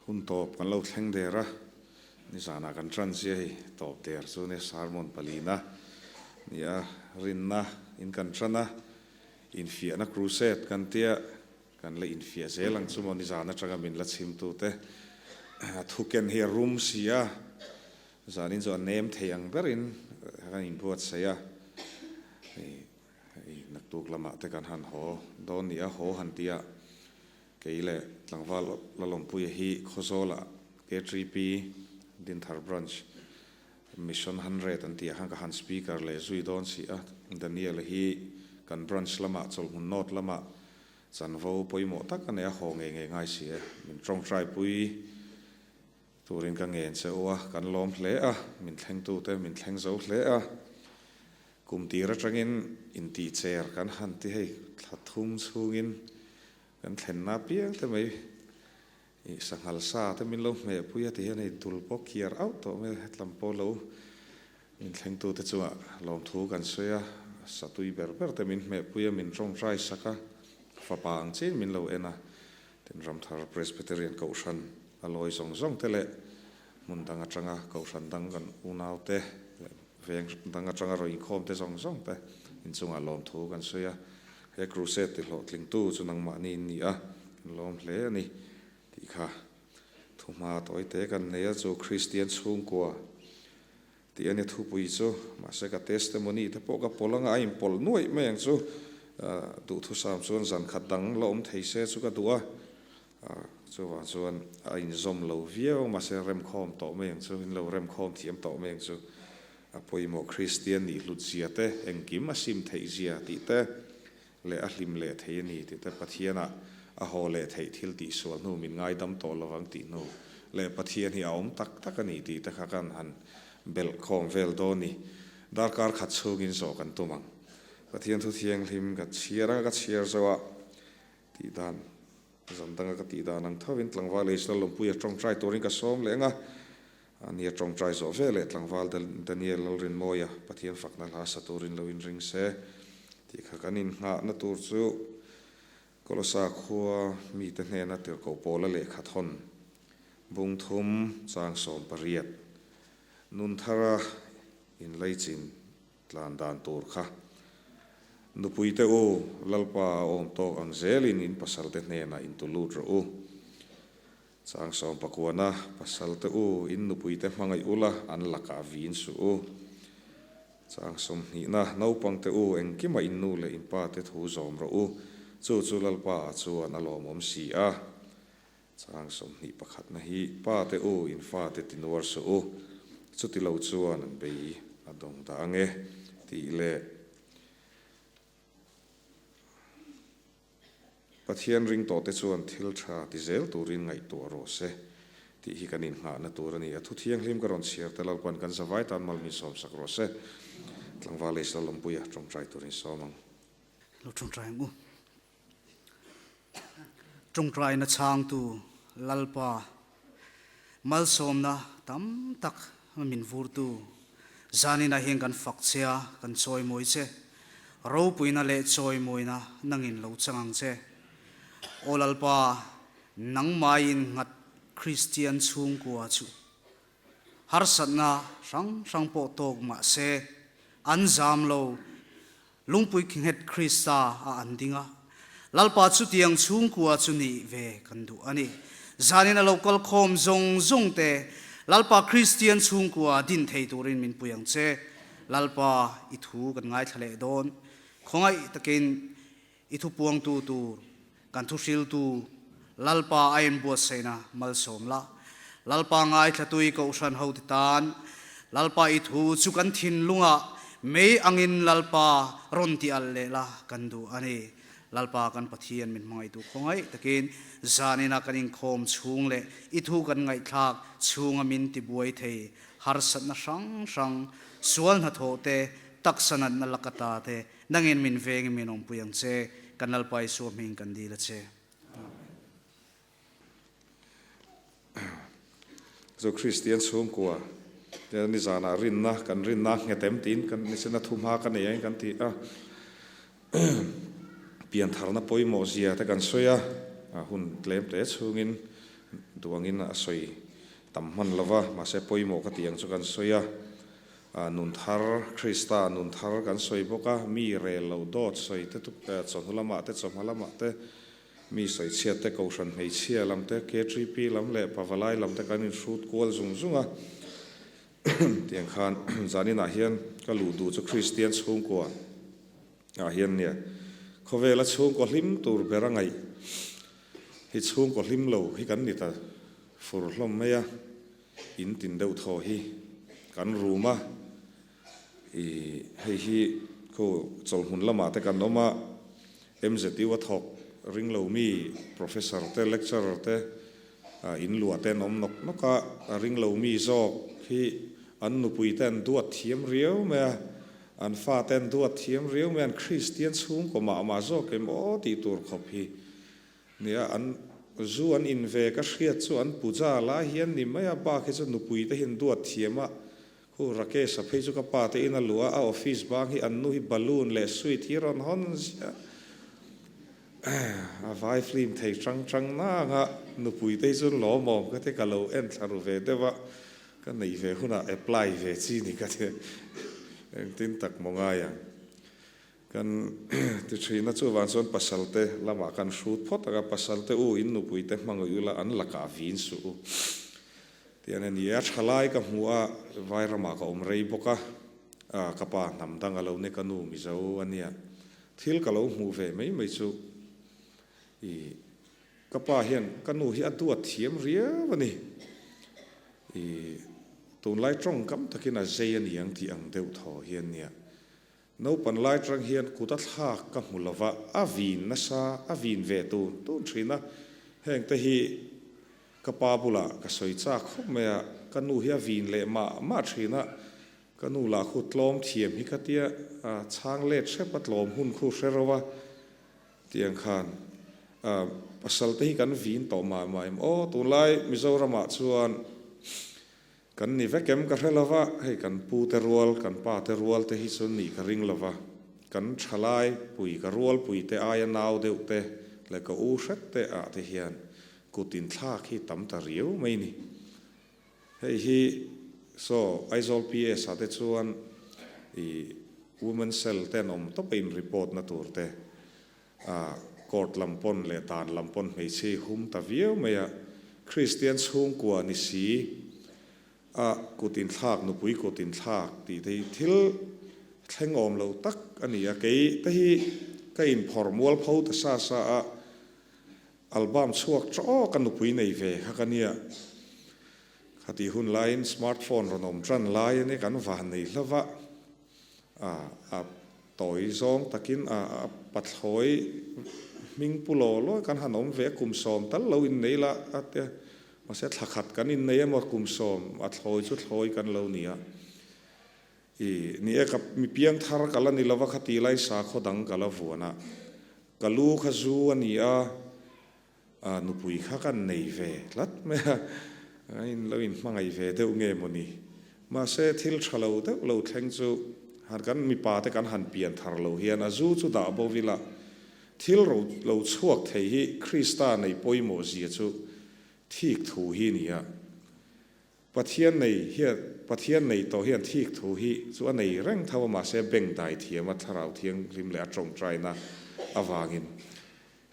Hun tawp kan lo thleng der a, nizanah kan tan zia hei tawp der chu nia sermon palina nia rinna in kan tan a, infiahna crusade kan tia kan la infiah zel ang chu maw nizan atanga min la chhimtute thu ken hi a rum si a, zanin chu a nem thei ang berin kan inbuatsaih a, hei naktuk lamah te kan han haw dawn nia haw han tia. Kei leh tlangval Lalawmpuia hi Khawzawlah KTP Dinthar Branch Mission 100 an tih ah khan ka han speaker leh zui dawn si a, Daniel-a hi kan branch lamah chawlhmun note lamah chanvo pawimawh tak a nei a, haw ngei ngei ngai si e, min tawngtaipui turin ka ngen che u a, kan lawm hle a, min thlengtute min thleng zo hle a, kum tir atangin intihcher kan han ti hei thla thum chhungin Kan thlenna piang te mai ih sanghal sa te min lo hmeh pui a ti hian hei dul pawh kiar auh tawh mai a, hetlam pawh lo min thlengtu te chungah lawmthu kan sawi a, satui ber ber te min hmeh pui a, min tawngtai sak a, fapa ang chiin min lo en a, tin Ramthar Presbyterian Kohhran a lawi zawng zawng te leh hmun dang atanga Kohhran dang kan unau te leh veng dang atanga rawn inkhawm te zawng zawng te inchungah lawmthu kan sawi a. He crusade ti hlawhtlingtu chu nangmahni in ni a, kan lawm hle a ni tih kha thuhma tawite kan nei a, chu Kristian chhungkua tih a ni thupui chu, mahse ka testimony te pawh ka pawlh anga a inpawlh nuaih mai ang chu, duhthusam chuan zan khat dang la awm thei se chu ka duh a, chuvang chuan a inzawm lo viau mahse remkhawm tawh mai ang chu, in lo remkhawm thiam tawh mai ang chu. A pawimawh Kristian nih hlut zia te, engkim a sim theih zia tih te leh a hlim leh thei a ni tih te, Pathianah a haw leh theih thil tih sual hnu min ngaidam tawh lovang tih hnu leh Pathian hi a awm tak tak a ni tih te kha kan han belh khawm vel dawn ni. Darkar khat chhungin zawh kan tum ang. Pathian thu thianghlim ka chhiar anga ka chhiar zo a tih dan zan danga ka tih dan ang thovin tlangval Israel lawmpuia tawngtai turin ka sawm leh ang a. A nia tawngtai zawh ve leh tlangval Daniel Lalrinmawia Pathian fakna hla sa turin lo inring se tih kha kan innghahna tur chu Kolosa khua mite hnena tirhkoh pawla lehkha thawn bung thum chang 18 nun thara inlaichin tlan dan tur kha nupuite u Lalpa a awm tawk ang zelin in pasalte hnenah intulut rawh u. Chang 19, Pasalte u, in nupuite hmangaih ula, an lakah vin suh u. Chang 20, Naupangte u, engkimah in nu leh in pate thu zawm rawh u, chu chu Lalpa ah chuan a lawmawm si a. Chang 21 hi, Pate u, in fate tinuar suh u, chuti lo chuan an bei a dawng dah ange, tih leh. Pathian ring tawhte chuan thil tha ti zel turin ngaihtuah rawh se tih hi kan inngahna tur a ni. A thu thianghlim ka rawn chhiar te Lalpan kan zavai tan mal min sawmsak rawh se. Tlangval Israel Lawmpuia tawngtai turin sawm ang. Lo tawngtai ang u. Tawngtaina chhangtu Lalpa malsawmna tam tak min vurtu zaninah hian kan fak che a, kan chawimawi che. Ropuina leh chawimawina nangin lo chang ang che. Aw Lalpa, nangmaiin nghat Kristian chhungkua chu harsatna hrang hrang pawh tawk mah se, an zam lo. Lungpui nghet Krista a an ding a, Lalpa chutiang chhungkua chu nih ve kan duh a ni. Zanin a lo kal khawm zawng zawng te Lalpa Kristian chhungkua din thei turin min pui ang che. Lalpa i thu kan ngaithla leh dawn. Khawngaih takin i thu puangtu tur kan thu hriltu Lalpa a inbuatsaihna malsawm la. Lalpa ngaithla tui Kohhran ho ti tan Lalpa i thu chu kan thinlungah mei angin Lalpa rawn ti alh leh la kan duh a ni. Lalpa kan Pathian min hmangaihtu khawngaih takin zanina kan inkhawm chhung leh i thu kan ngaihthlak chhunga min tibuai thei harsatna hrang hrang sual hnathawh te taksa natna lakata te Nangin min vengin min awmpui ang che, kan Lalpa Isua hming kan dil a che. Amen. Chu Kristian chhungkua te nizanah rinna kan rinna nghet em tiin kan nisena thu hma ka nei ang kan ti a, piantharna pawimawh zia te kan sawi a, hun tlem te chhungin. Duh angin a sawi tam hman lo va, mahse pawimawh ka tih ang chu kan sawi a. Nun thar, Krista nun thar kan sawi bawk a, mi rel lo dawt sawi te chawhnu lamah te chawhma lamah te, mi sawi chhiat te, kohhran hmeichhia lam te, KTP lam leh pavalai lam te kan inhrut kual zung zung a. Tiang khan zaninah hian ka luh duh chu Kristian chhungkua ah hian nia khawvela chhungkaw hlim tur ber a ngaih hi chhungkaw hlim lo hi kan ni ta fur hlawm mai a, in tin deuh thaw hi kan rum a, ih hei hi khu chawlhmun lamah te kan awm a, MZU a thawk ring lo mi professor te lecturer te in luah te an awm nawk nawk a, a ring lo mi zawk hi an nupui te an duat thiam riau mai a, An fate an duat thiam riau mai, an Kristian chhungkaw mah mah zawk em aw tih tur khawp hi nia, an zu an in ve ka hriat chu an puja lai hian ni mai a, bak hi chu nupui te hi an duat thiam a, khu Rakesh-a phei chu ka pa te in a luh a, a office bang hi an nu hi balloon leh sweet hi rawn hawn ziah a vai film thei chang chang nang a, nupui te hi chu lawmawm ka ti ka lo en thla ru ve deuh a. Ka neih ve hunah apply ve chi ni ka ti engtin tak maw ngai ang. Kan ti thin a, chuvang chuan pasal te lamah kan hrut phawt ang a, pasal te u in nupui te hmangaih ula an lakah vin suh u tiang a ni e. A tha lai ka hmu a, vai ramah ka awm rei bawk a, ka pa hnam dang a lo ni ka nu Mizo a nia, thil ka lo hmuh ve mai mai chu i Ka pa hian ka nu hi a duat thiam riau a ni. I tunlai tawngkam takin a zei a ni ang tih ang deuh thaw hian nia. Naupan lai tang hian kut a thlak ka hmu lo va, a vin nasa, a vin ve tun tun thin a. Heng te hi ka pa bulah ka sawi chak khawp mai a, ka nu hi a vin leh mah mah thin a. Ka nu lah khu tlawm thiam hi ka tia, chhang let hrep a tlawm hun khu hre ro a. Tiang khan pasal te hi kan vin tawh mah mah em aw, tunlai Mizoramah chuan kan ni vek em ka hre lo va, hei kan pu te rual, kan pa te rual te hi chu nih ka ring lo va, kan thalai pui ka rual pui te aia nau deuh te leh ka u hret te ah te hian kut inthlak hi tam ta riau mai ni. Hei hi saw Aizawl PS ah te chuan i Women Cell te an awm tawp a in report na tur te ah court lam pawn leh dan lam pawn hmeichhe i hum ta viau mai a, Kristian chhungkua ni si a kut inthlak nupui kut inthlak tih te hi thil thleng awm lo tak a ni a, kei te hi ka inphawrh mualpho ta sa sa a. Album chhuak tawk a nupui nei ve kha ka nia. Khatih hun laiin smartphone rawn awm tan lai a nia kan van nei hla va. A a tawi zawng takin a a pathlawi hming pu law law kan han awm ve a kum sawm tal lo innei la a tia. Mahse thla khat kan innei emaw kum sawm a thlawi chu thlawi kan lo ni a. I ni e ka mi piang thar ka la ni lova khatih lai sakhaw dang ka la vuan a. Ka lu kha zu a ni a, a nupui kha kan nei ve tlat mai a, a in lo inhmangaih ve deuh nge maw ni. Mahse thil tha lo deuh lo thleng chu han kan mipa te kan han pian thar lo hian a zu chu dah bo ila thil ro lo chhuak thei hi Krista neih pawimawh zia chu thik thu hi ni a. Pathian nei hian Pathian nei tawh hian thik thu hi chu a nei reng tho a mahse beng dai thiam a thlarau thianghlim leh a tawngtaina avangin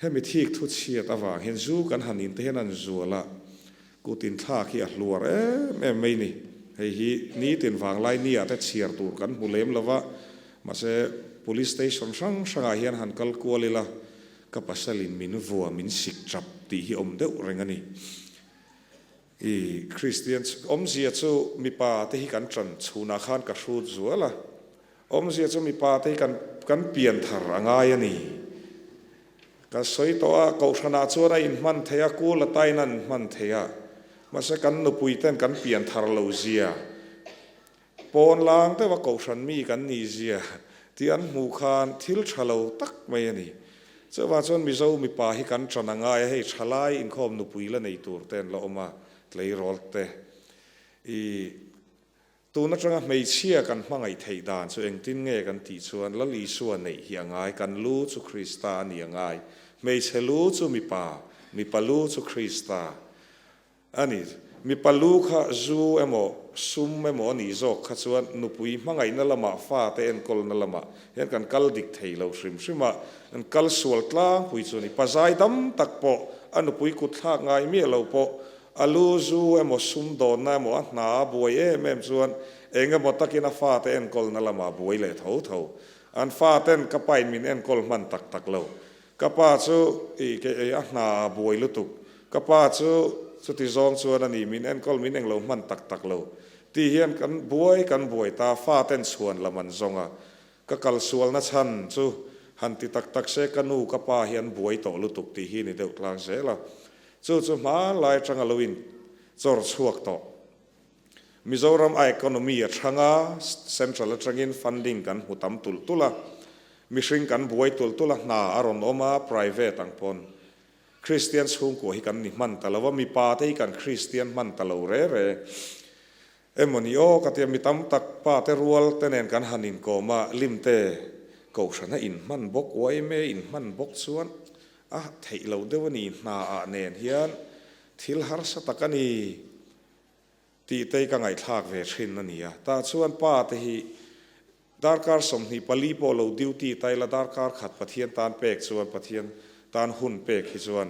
hemi thik thu chhiat avang hian zu kan han in te hian an zual a kut in thlak hi a hluar em em mai ni. Hei hi nitin vanglai ni ah te chhiar tur kan hmu lem lo va mahse police station hrang hrang ah hian han kal kual ila ka pasal in min vua min sik tap tih hi awm deuh reng a ni. I Kristian awmzia chu mipa te hi kan ṭan chhunah khan ka hrut zual a, awmzia chu mipa te hi kan kan pian thar a ngai a ni. Ka sawi tawh a, kohhranah chuan a inhman thei a, kul atain a inhman thei a, mahse kan nupui ten kan pian thar lo zia, pawn lang deuha kohhran mi kan nih zia tih an hmuh khan thil ṭha lo tak mai a ni. Chuvang chuan Mizo mipa hi kan ṭan a ngai a, hei ṭhalai inkhawm nupui la nei tur te an la awm a, tleirawl te. I tun aṭanga hmeichhia kan hmangaih theih dan chu engtin nge kan tih chuan Lal Isua neih hi a ngai, kan lu chu Krista a ni a ngai. Hmeichhe lu chu mipa, mipa lu chu Krista. A ni. Mipa lu kha zu emaw, sum emaw a nih zawk kha chuan nupui hmangaihna lamah, fate enkawlna lamah hian kan kal dik thei lo hrim hrim a, kan kal sual tlangpui chu a ni. Pa zai dam tak pawh, a nupui kut thlak ngai miah lo pawh, a lu zu emaw, sum dawnna emaw, a hna a buai em em chuan eng emaw takin a fate enkawlna lamah a buai leh tho tho. An faten ka pain min enkawl hman tak tak lo. Ka pa chu i ke ei a hna a buai lutuk. Ka pa chu chuti zawng chuan a ni, min enkawl min englo hman tak tak lo. Tih hian kan buai kan buai ta, faten chhuan lam an zawng a. Ka kal sualna chhan chu han ti tak tak se ka nu ka pa hi an buai tawh lutuk tih hi ni deuh tlang zel a. Chu chu hmanlai atang a lo in chawr chhuak tawh. Mizoram a economy a thang a, central atangin funding kan hmu tam tulh tulh a, mihring kan buai tulh tulh a, hna a rawn awm a, private ang pawn Kristian chhungkua hi kan ni hman ta lo a, mipa te hi kan Kristian hman ta lo re re emawni aw ka tia, mi tam tak pa te rual te nen kan han inkawm a, lim te kohhran a inhman bawk, yma inhman bawk chuan a theih loh deuh a ni, hna ah nen hian thil harsa tak a ni. Tih te ka ngaihthlak ve thin a ni a. Tah chuan pa te hi darkar 24 pawh lo duty ta ila darkar khat Pathian tan pek chuan Pathian tan hun pek hi chuan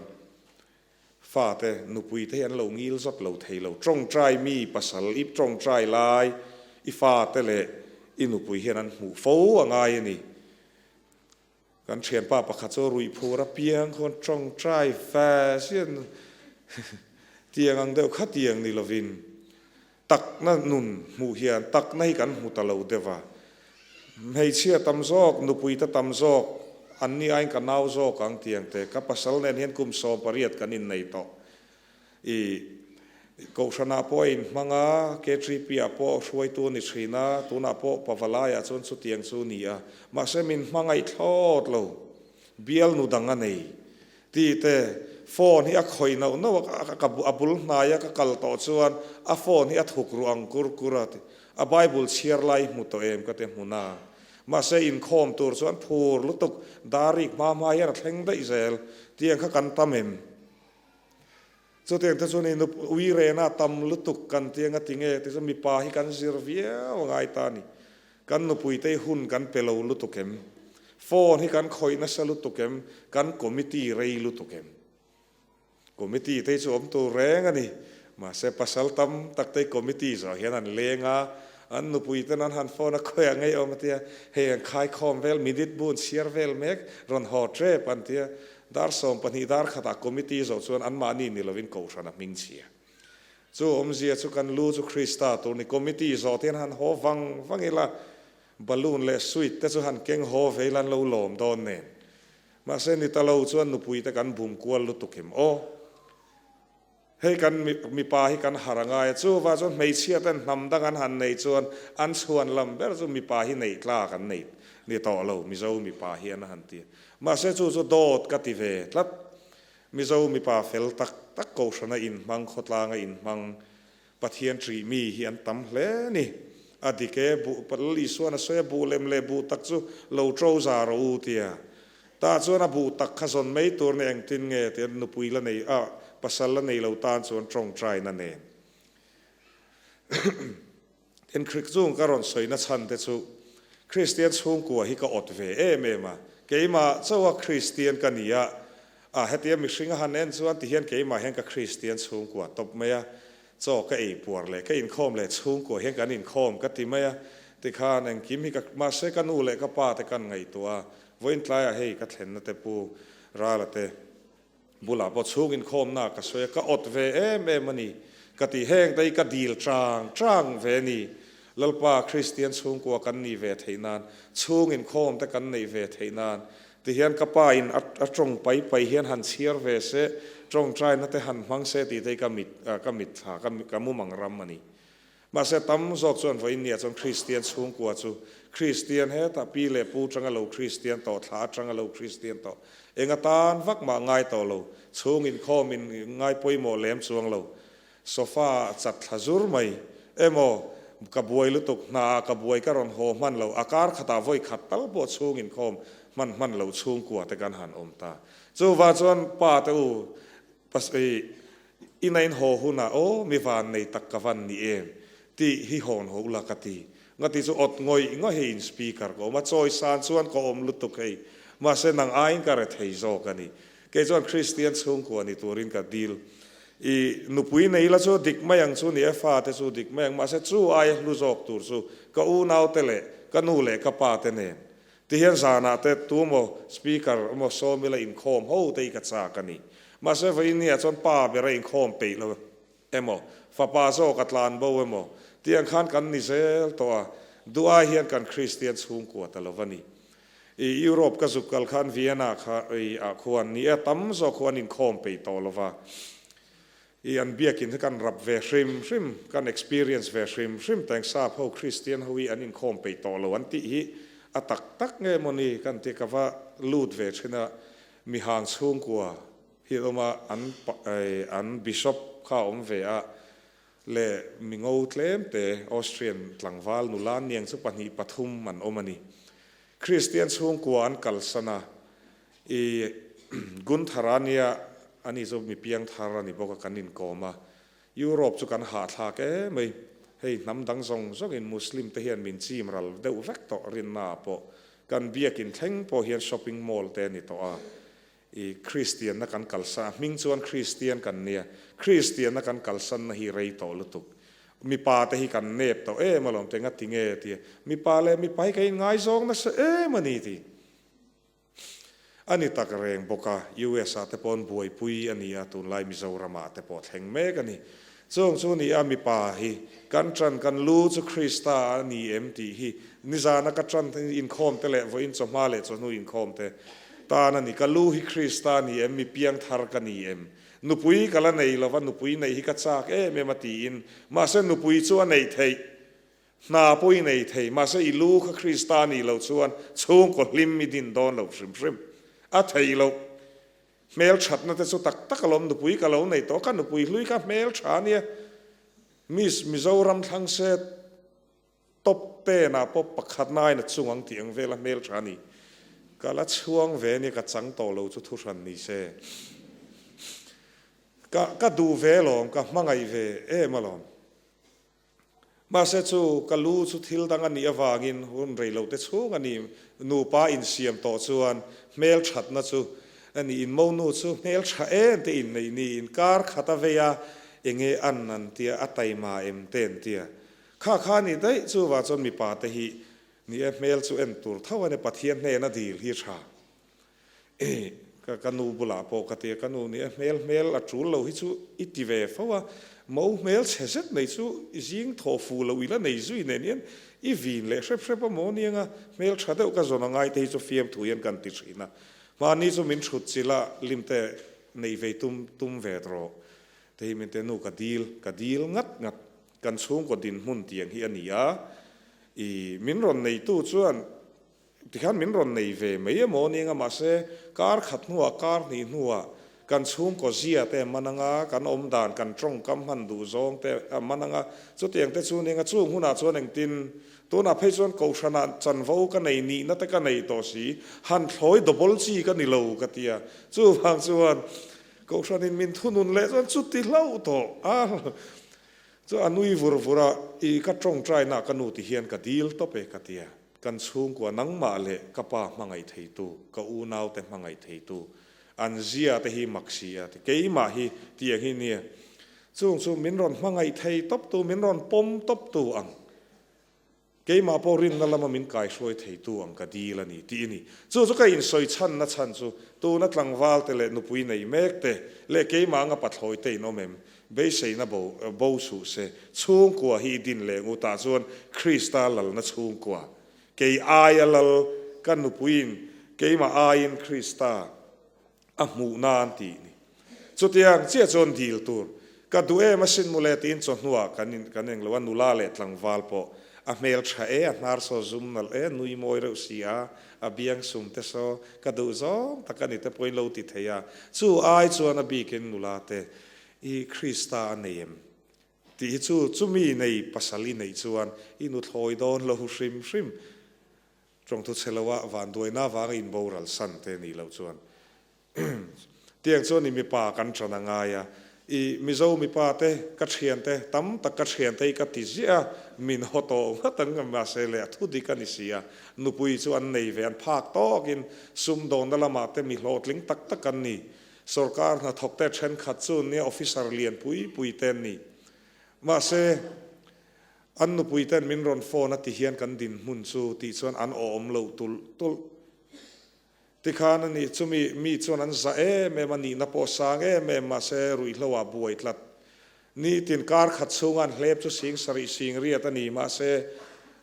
fa te nupui te hi an lo ngil zawt lo thei lo. Tawngtai mi pasal i tawngtai lai i fa te leh i nupui hian an hmuh fo a ngai a ni. Kan thianpa pakhat chu ruih phur apiang khawn tawngtai fe sian tiang ang deuh kha tiang ni lovin takna nun hmuh hian takna hi kan hmu ta lo deuh a. Hmeichhia tam zawk, nupui ta tam zawk, an ni aiin ka nau zawk ang tiang te, ka pasal nen hian kum 18 kan innei tawh. I Kohhranah pawh a inhmang a, KTP-ah pawh hruaitu a ni thin a, tunah pawh Pavalaiah chuan chutiang chu a ni a. Mahse min hmangaih thlawt lo, bialnu dang a nei tih te, phone hi a khawih nauh nauh a, ka a bul hnaia ka kal tawh chuan a phone hi a thuk ruh ang kur kur a ti. A Bible chhiar lai hmu tawh em ka ti hmun a. Mahse inkhawm tur chuan phur lutuk, darik hma hma hian a thleng daih zel, tiang kha kan tam em? Chutiang te chuan in ui rena tam lutuk kan ti anga ti nge ti chu mipa hi kan zir viau a ngai ta a ni. Kan nupuitei hun kan pe lo lutuk em? Phone hi kan khawih nasa lutuk em? Kan committee rei lutuk em? Committee te hi chu awm tur reng a ni. Mahse pasal tam tak te hi committee zawh hian an leng a, an nupuiten an han phone a khawi a ngei awm a tia, hei an khaikhawm vel minute bun chhiar vel mek rawn haw tep an tia. Dar 12 dar khatah committee zawh chuan anmahni ni lovin kohhran a hming chhia. Chu awmzia chu kan lu chu Krista tur ni committee zawh te hian han haw vang vang ila, balloon leh sweet te chu han keng haw ve ila an lo lawm dawn nen. Mahse ni ta lo chuan nupui te kan bum kual lutuk em aw. Hei kan mipa hi kan har a ngai a, chuvah chuan hmeichhia ten hnam dang an han nei chuan an chhuan lam ber chu mipa hi neih tlak an nei ni tawh lo, Mizo mipa hi an han ti a. Mahse chu chu dawt ka ti ve tlat. Mizo mipa fel tak tak kohhrana inhmang, khawtlanga inhmang, Pathian ṭih mi hi an tam hle a ni. A dik e, buh Lal Isuan a sawi a, buh lem leh buh tak chu lo ṭo za rawh u tia. Tah chuan a buh tak kha zawn mai tur ni engtin nge tia nupui la nei a, pasal la nei lo tan chuan ṭawngṭaina nen. Tin, Krik chung ka rawn sawi na chhan te chu Kristian chhungkua hi ka awt ve em em a, keimah chauha Kristian ka ni a, a hetia mihring a han en chuan tihian keimah hian ka Kristian chhungkua tawp mai a, chaw ka ei puar leh ka inkhawm leh chhungkua hian kan inkhawm ka ti mai a, tikhan engkim hi ka mahse ka nu leh ka pa te kan ngaihtuah a, vawiin tlaiah hei ka thlenna te pu Rala te Bulah pawh chhung inkhawmna ka sawi a, ka awt ve em em a ni ka ti. Heng te hi ka dil chang chang ve a ni. Lalpa Kristian chhungkua kan nih ve theih nan, chhung inkhawm te kan neih ve theih nan ti hian ka pa in a tawng pai pai hian han chhiar ve se, tawngtaina te han hmang se tih te hi ka mit ka mitthla ka mumang ram a ni. Mahse, tam zawk chuan vawiin nia chuan Kristian chhungkua chu Kristian hetah pi leh pu tanga lo Kristian tawh, thla atanga lo Kristian tawh, eng atan vak mah ngai tawh lo, chhung inkhawm in ngai pawimawh lem chuang lo, sofa ah chat thla zur mai emaw, ka buai lutuk, hna ah ka buai ka rawn haw hman lo, a kar khatah vawi khat tal pawh chhung inkhawm hman hman lo chhungkua te kan han awm ta. Chuvang chuan pa te u, pasei. Ina in haw hunah aw mi van nei tak ka van ni em tih hi hawn ho ula ka ti. Ngati chu awt ngawih ngawih hei in speaker ka awm a, chawi san chuan ka awm lutuk hei. Mahse nang aiin ka re thei zawk a ni. Kei chuan Kristian chhungkua ni turin ka dil. I nupui nei la chu dik mai ang chu ni e, fate chu dik mai ang. Mahse chu aia hlu zawk tur chu ka unaute leh ka nu leh ka pa te nen. Tihian zanah te tumaw speaker emaw sawmila inkhawm ho te hi ka chak a ni. Mahse vawiin chuan pa bera inkhawm peih lo emaw, fapa zawk a tlan bo emaw tiang khan kan ni zel tawh a, duh ai hian kan Kristian chhungkua ta lo va ni. I Europe ka zuk kal khan Vienna kha i ah khuan ni e, tam zawk khu an inkhawm peih tawh lo va. I an biakin hi kan rap ve hrim hrim, kan experience ve hrim hrim teng sap ho Kristian ho hi an inkhawm peih tawh lo an tih hi a tak tak nge maw ni kan ti ka va lut ve thin a, mihang chhungkua hi an awm a, an an bishop kha a awm ve a, leh mingo tlem te Austrian tlangval nula niang chu pahnih pathum an awm a ni. Kristian chhungkua an kalsan a, I Gunther a nia, ani chu mi piangthar a ni bawk a, kan inkawm a. Europe chu kan hahthlak em mai. Hei hnam dang zawng zawngin Muslim te hian min chim ral deuh vek tawh rinnaah pawh. Kan biakin thleng pawh hian shopping mall te a ni tawh a. I Kristianna kan kalsan, a hming chuan Kristian kan nia, Kristianna kan kalsanna hi rei tawh lutuk. Mipa te hi kan nep tawh em alawm te, ngati nge tia. Mipa leh mipa hi ka inngaizawng nasa em a ni ti. A ni tak reng bawk a, US ah te paw'n buaipui a ni a, tunlai Mizoram ah te pawh thleng mek a ni. Chung chu ni a mipa hi kan ṭan kan lu chu Krista a ni em tih hi nizana ka ṭan inkhawm te leh vawiin chawhma leh chawhnu inkhawm te tan a ni. Ka lu hi Krista a ni em? Mi piangthar ka ni em? Nupui ka la nei lova, nupui neih hi ka chak em em a tiin, mahse nupui chu a neih theih. Hna pawh i nei thei, mahse i lu kha Krista nih loh chuan chhungkaw hlim i din dawn lo hrim hrim. A theih loh. Hmel thatna te chu tak tak alawm nupui ka lo nei tawh, ka nupui hlui kha hmel tha ania. Miss Mizoram thlang se top ten ah pawh pakhat nain a chung ang tih ang vela hmel tha ni. Ka la chhuang ve ania ka chang tawh lo chu thuhran ni se. Ka ka duh ve alawm, ka hmangaih ve em alawm. Mahse chu ka lu chu thil dang a nih avangin hun rei lo te chhung a ni nupa insiam tawh chuan hmel thatna chu a ni in monu chu hmel tha em te inneih ni in kar khat a vei a enge an an tia a taima em te an tia kha kha a ni daih chuvang chuan mipa te hi ni e hmel chu en tur tho a ni Pathian hnena dil hi tha E, ka ka nu bulah pawh ka ti a, ka nu nih a hmel hmel a tul lo hi chu i ti ve fo a, mo hmel chhe zet nei chu i zing thaw fu lo i la nei zui nen hian i vin leh hrep hrep a maw niang a, hmel tha deuh ka zawn a ngai te hi chu fiamthu hian kan ti thin a, mahni chu min thut chilh a, lim te neih vei tum tum ve rawh te hi min ti a, nu ka dil ka dil ngat ngat kan chhungkaw dinhmun tiang hi a ni a, i min rawn neitu chuan Tikhian min rawn nei ve mai emaw nia nga mahse kar khat hnuah kar hnih hnuah kan chhungkaw zia te a man anga, kan awm dan, kan tawngkam hman duh zawng te a man anga, chutiang te chu nia nga chung hunah chuan engtin tunah phei chuan kohhranah chanvo ka nei nihna te ka nei tawh si, han thlawi double chi ka ni lo ka ti a, chuvang chuan kohhranin min thunun leh chuan chuti hlauh tawh a chu a nui vur vur a, i ka tawngtaina ka nu ti hian ka dil tawp e ka ti a. Kan chhungkua nangmah leh ka pa hmangaih theitu, ka unaute hmangaih theitu, an zia te hi mak si a ti. Keimah hi tiang hi nia. Chung chu min rawn hmangaih thei tawptu, min rawn pawm tawptu ang. Keimah pawh rinna lama min kaihruai theitu ang ka dil a ni tih a ni. Chu chu ka insawi chhanna chhan chu tuna tlangval te leh nupui nei mek te leh keimah anga pathlawi te in awm em? Beiseina bo bo suh se, chhungkua hi i din leh ngut ah chuan Krista lalna chhungkua, kei aia lal ka nupuiin keimah aiin Krista a hmuh nan tih ni. Chutiang chiah chuan dil tur ka duh em asin mawle tiin chawhnuah kan in kan englo a, nula leh tlangval pawh a hmel tha e, a hnar saw zum nalh e, nui mawi reuh si a, a biang sum te saw ka duh zawng tak a ni te pawhin lo ti thei a, chu ai chuan a bikin nula te I Krista a nei em? Tih hi chu chumi nei pasal i neih chuan i nuthlawi dawn lo hrim hrim. Tawngthu chhe loah vanduaina avanga inboral san te nih loh chuan tiang chuan i mipa kan tan a ngai a. I Mizo mipa te ka thian te tam tak ka thian te hi ka ti ziah a, min haw tawh nghat ang a mahse leh a thu dik a ni si a, nupui chu an nei ve an phak tawkin sumdawnna lamah te mi hlawhtling tak tak an ni. Sorkar hnathawk te thenkhat chu nia officer lian pui pui te an ni. Mahse an nupui ten min rawn phone a ti hian kan dinhmun chu tih chuan an awm lo tulh tulh. Tikhan a ni, chumi mi chuan an za em em a, nihna pawh sang em em mahse ruihhlo ah buai tlat. Nitin kar khat chhunga an hlep chu sing sarih sing riat a ni mahse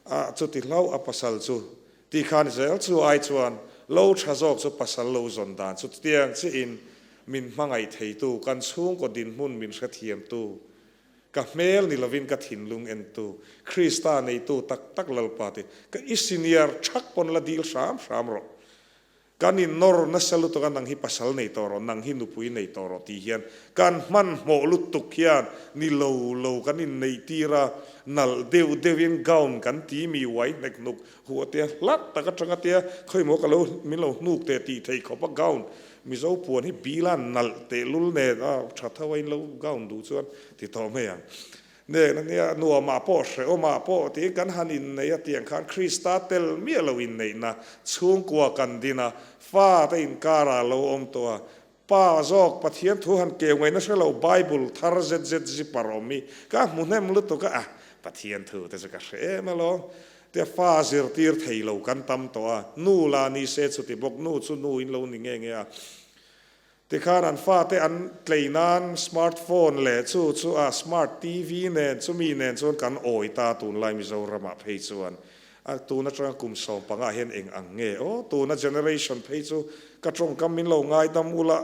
a chuti hlauh a pasal chu. Tikhan zel chu ai chuan lo tha zawk chu pasal lo zawn dan chu tiang chiah in min hmangaih theitu, kan chhungkaw dinhmun min hrethiamtu, Ka hmel ni lovin ka thinlung entu, Krista neitu tak tak Lalpa ti, ka i senior thak pawn la dil hram hram rawh. Kan in nawr nasa lutuk a nang hi pasal nei tawh rawh, nang hi nupui nei tawh rawh tih hian kan hmanhmawh lutuk hian ni lo lo kan in neih tir a, nalh deuh deuhin gown kan ti mi uai hnek hnuk huh atia hlat tak atang atia khawimaw ka lo min lo hnuk teh tih thei khawp a gown Mizo puan hi bila nalh tehlul nen a tha tho a in lo gown duh chuan ti tawh mai ang. Nen a nia nuamah pawh hrehawmah pawh tiin kan han inneih a tiang khan Krista tel miah lo inneihna chhungkua kan din a, fa te inkarah lo awm tawh a, pa zawk Pathian thu han keu ngaihna hre lo Bible thar zet zet zipper awm hi ka hmu hnem lutuk a, Pathian thu te chu ka hre em alawm. Te fa zirtir thei lo kan tam tawh a, nu la ni se chuti bawk, nu chu nu in lo ni nge nge a. Tikhan an fate an tlei nan smart phone leh chu chu a smart TV nen chumi nen chuan kan awi ta tunlai Mizoram ah phei chuan a tun atanga kum 15 ah hian eng ang nge aw tuna generation phei chu ka tawngkam min lo ngaidam ula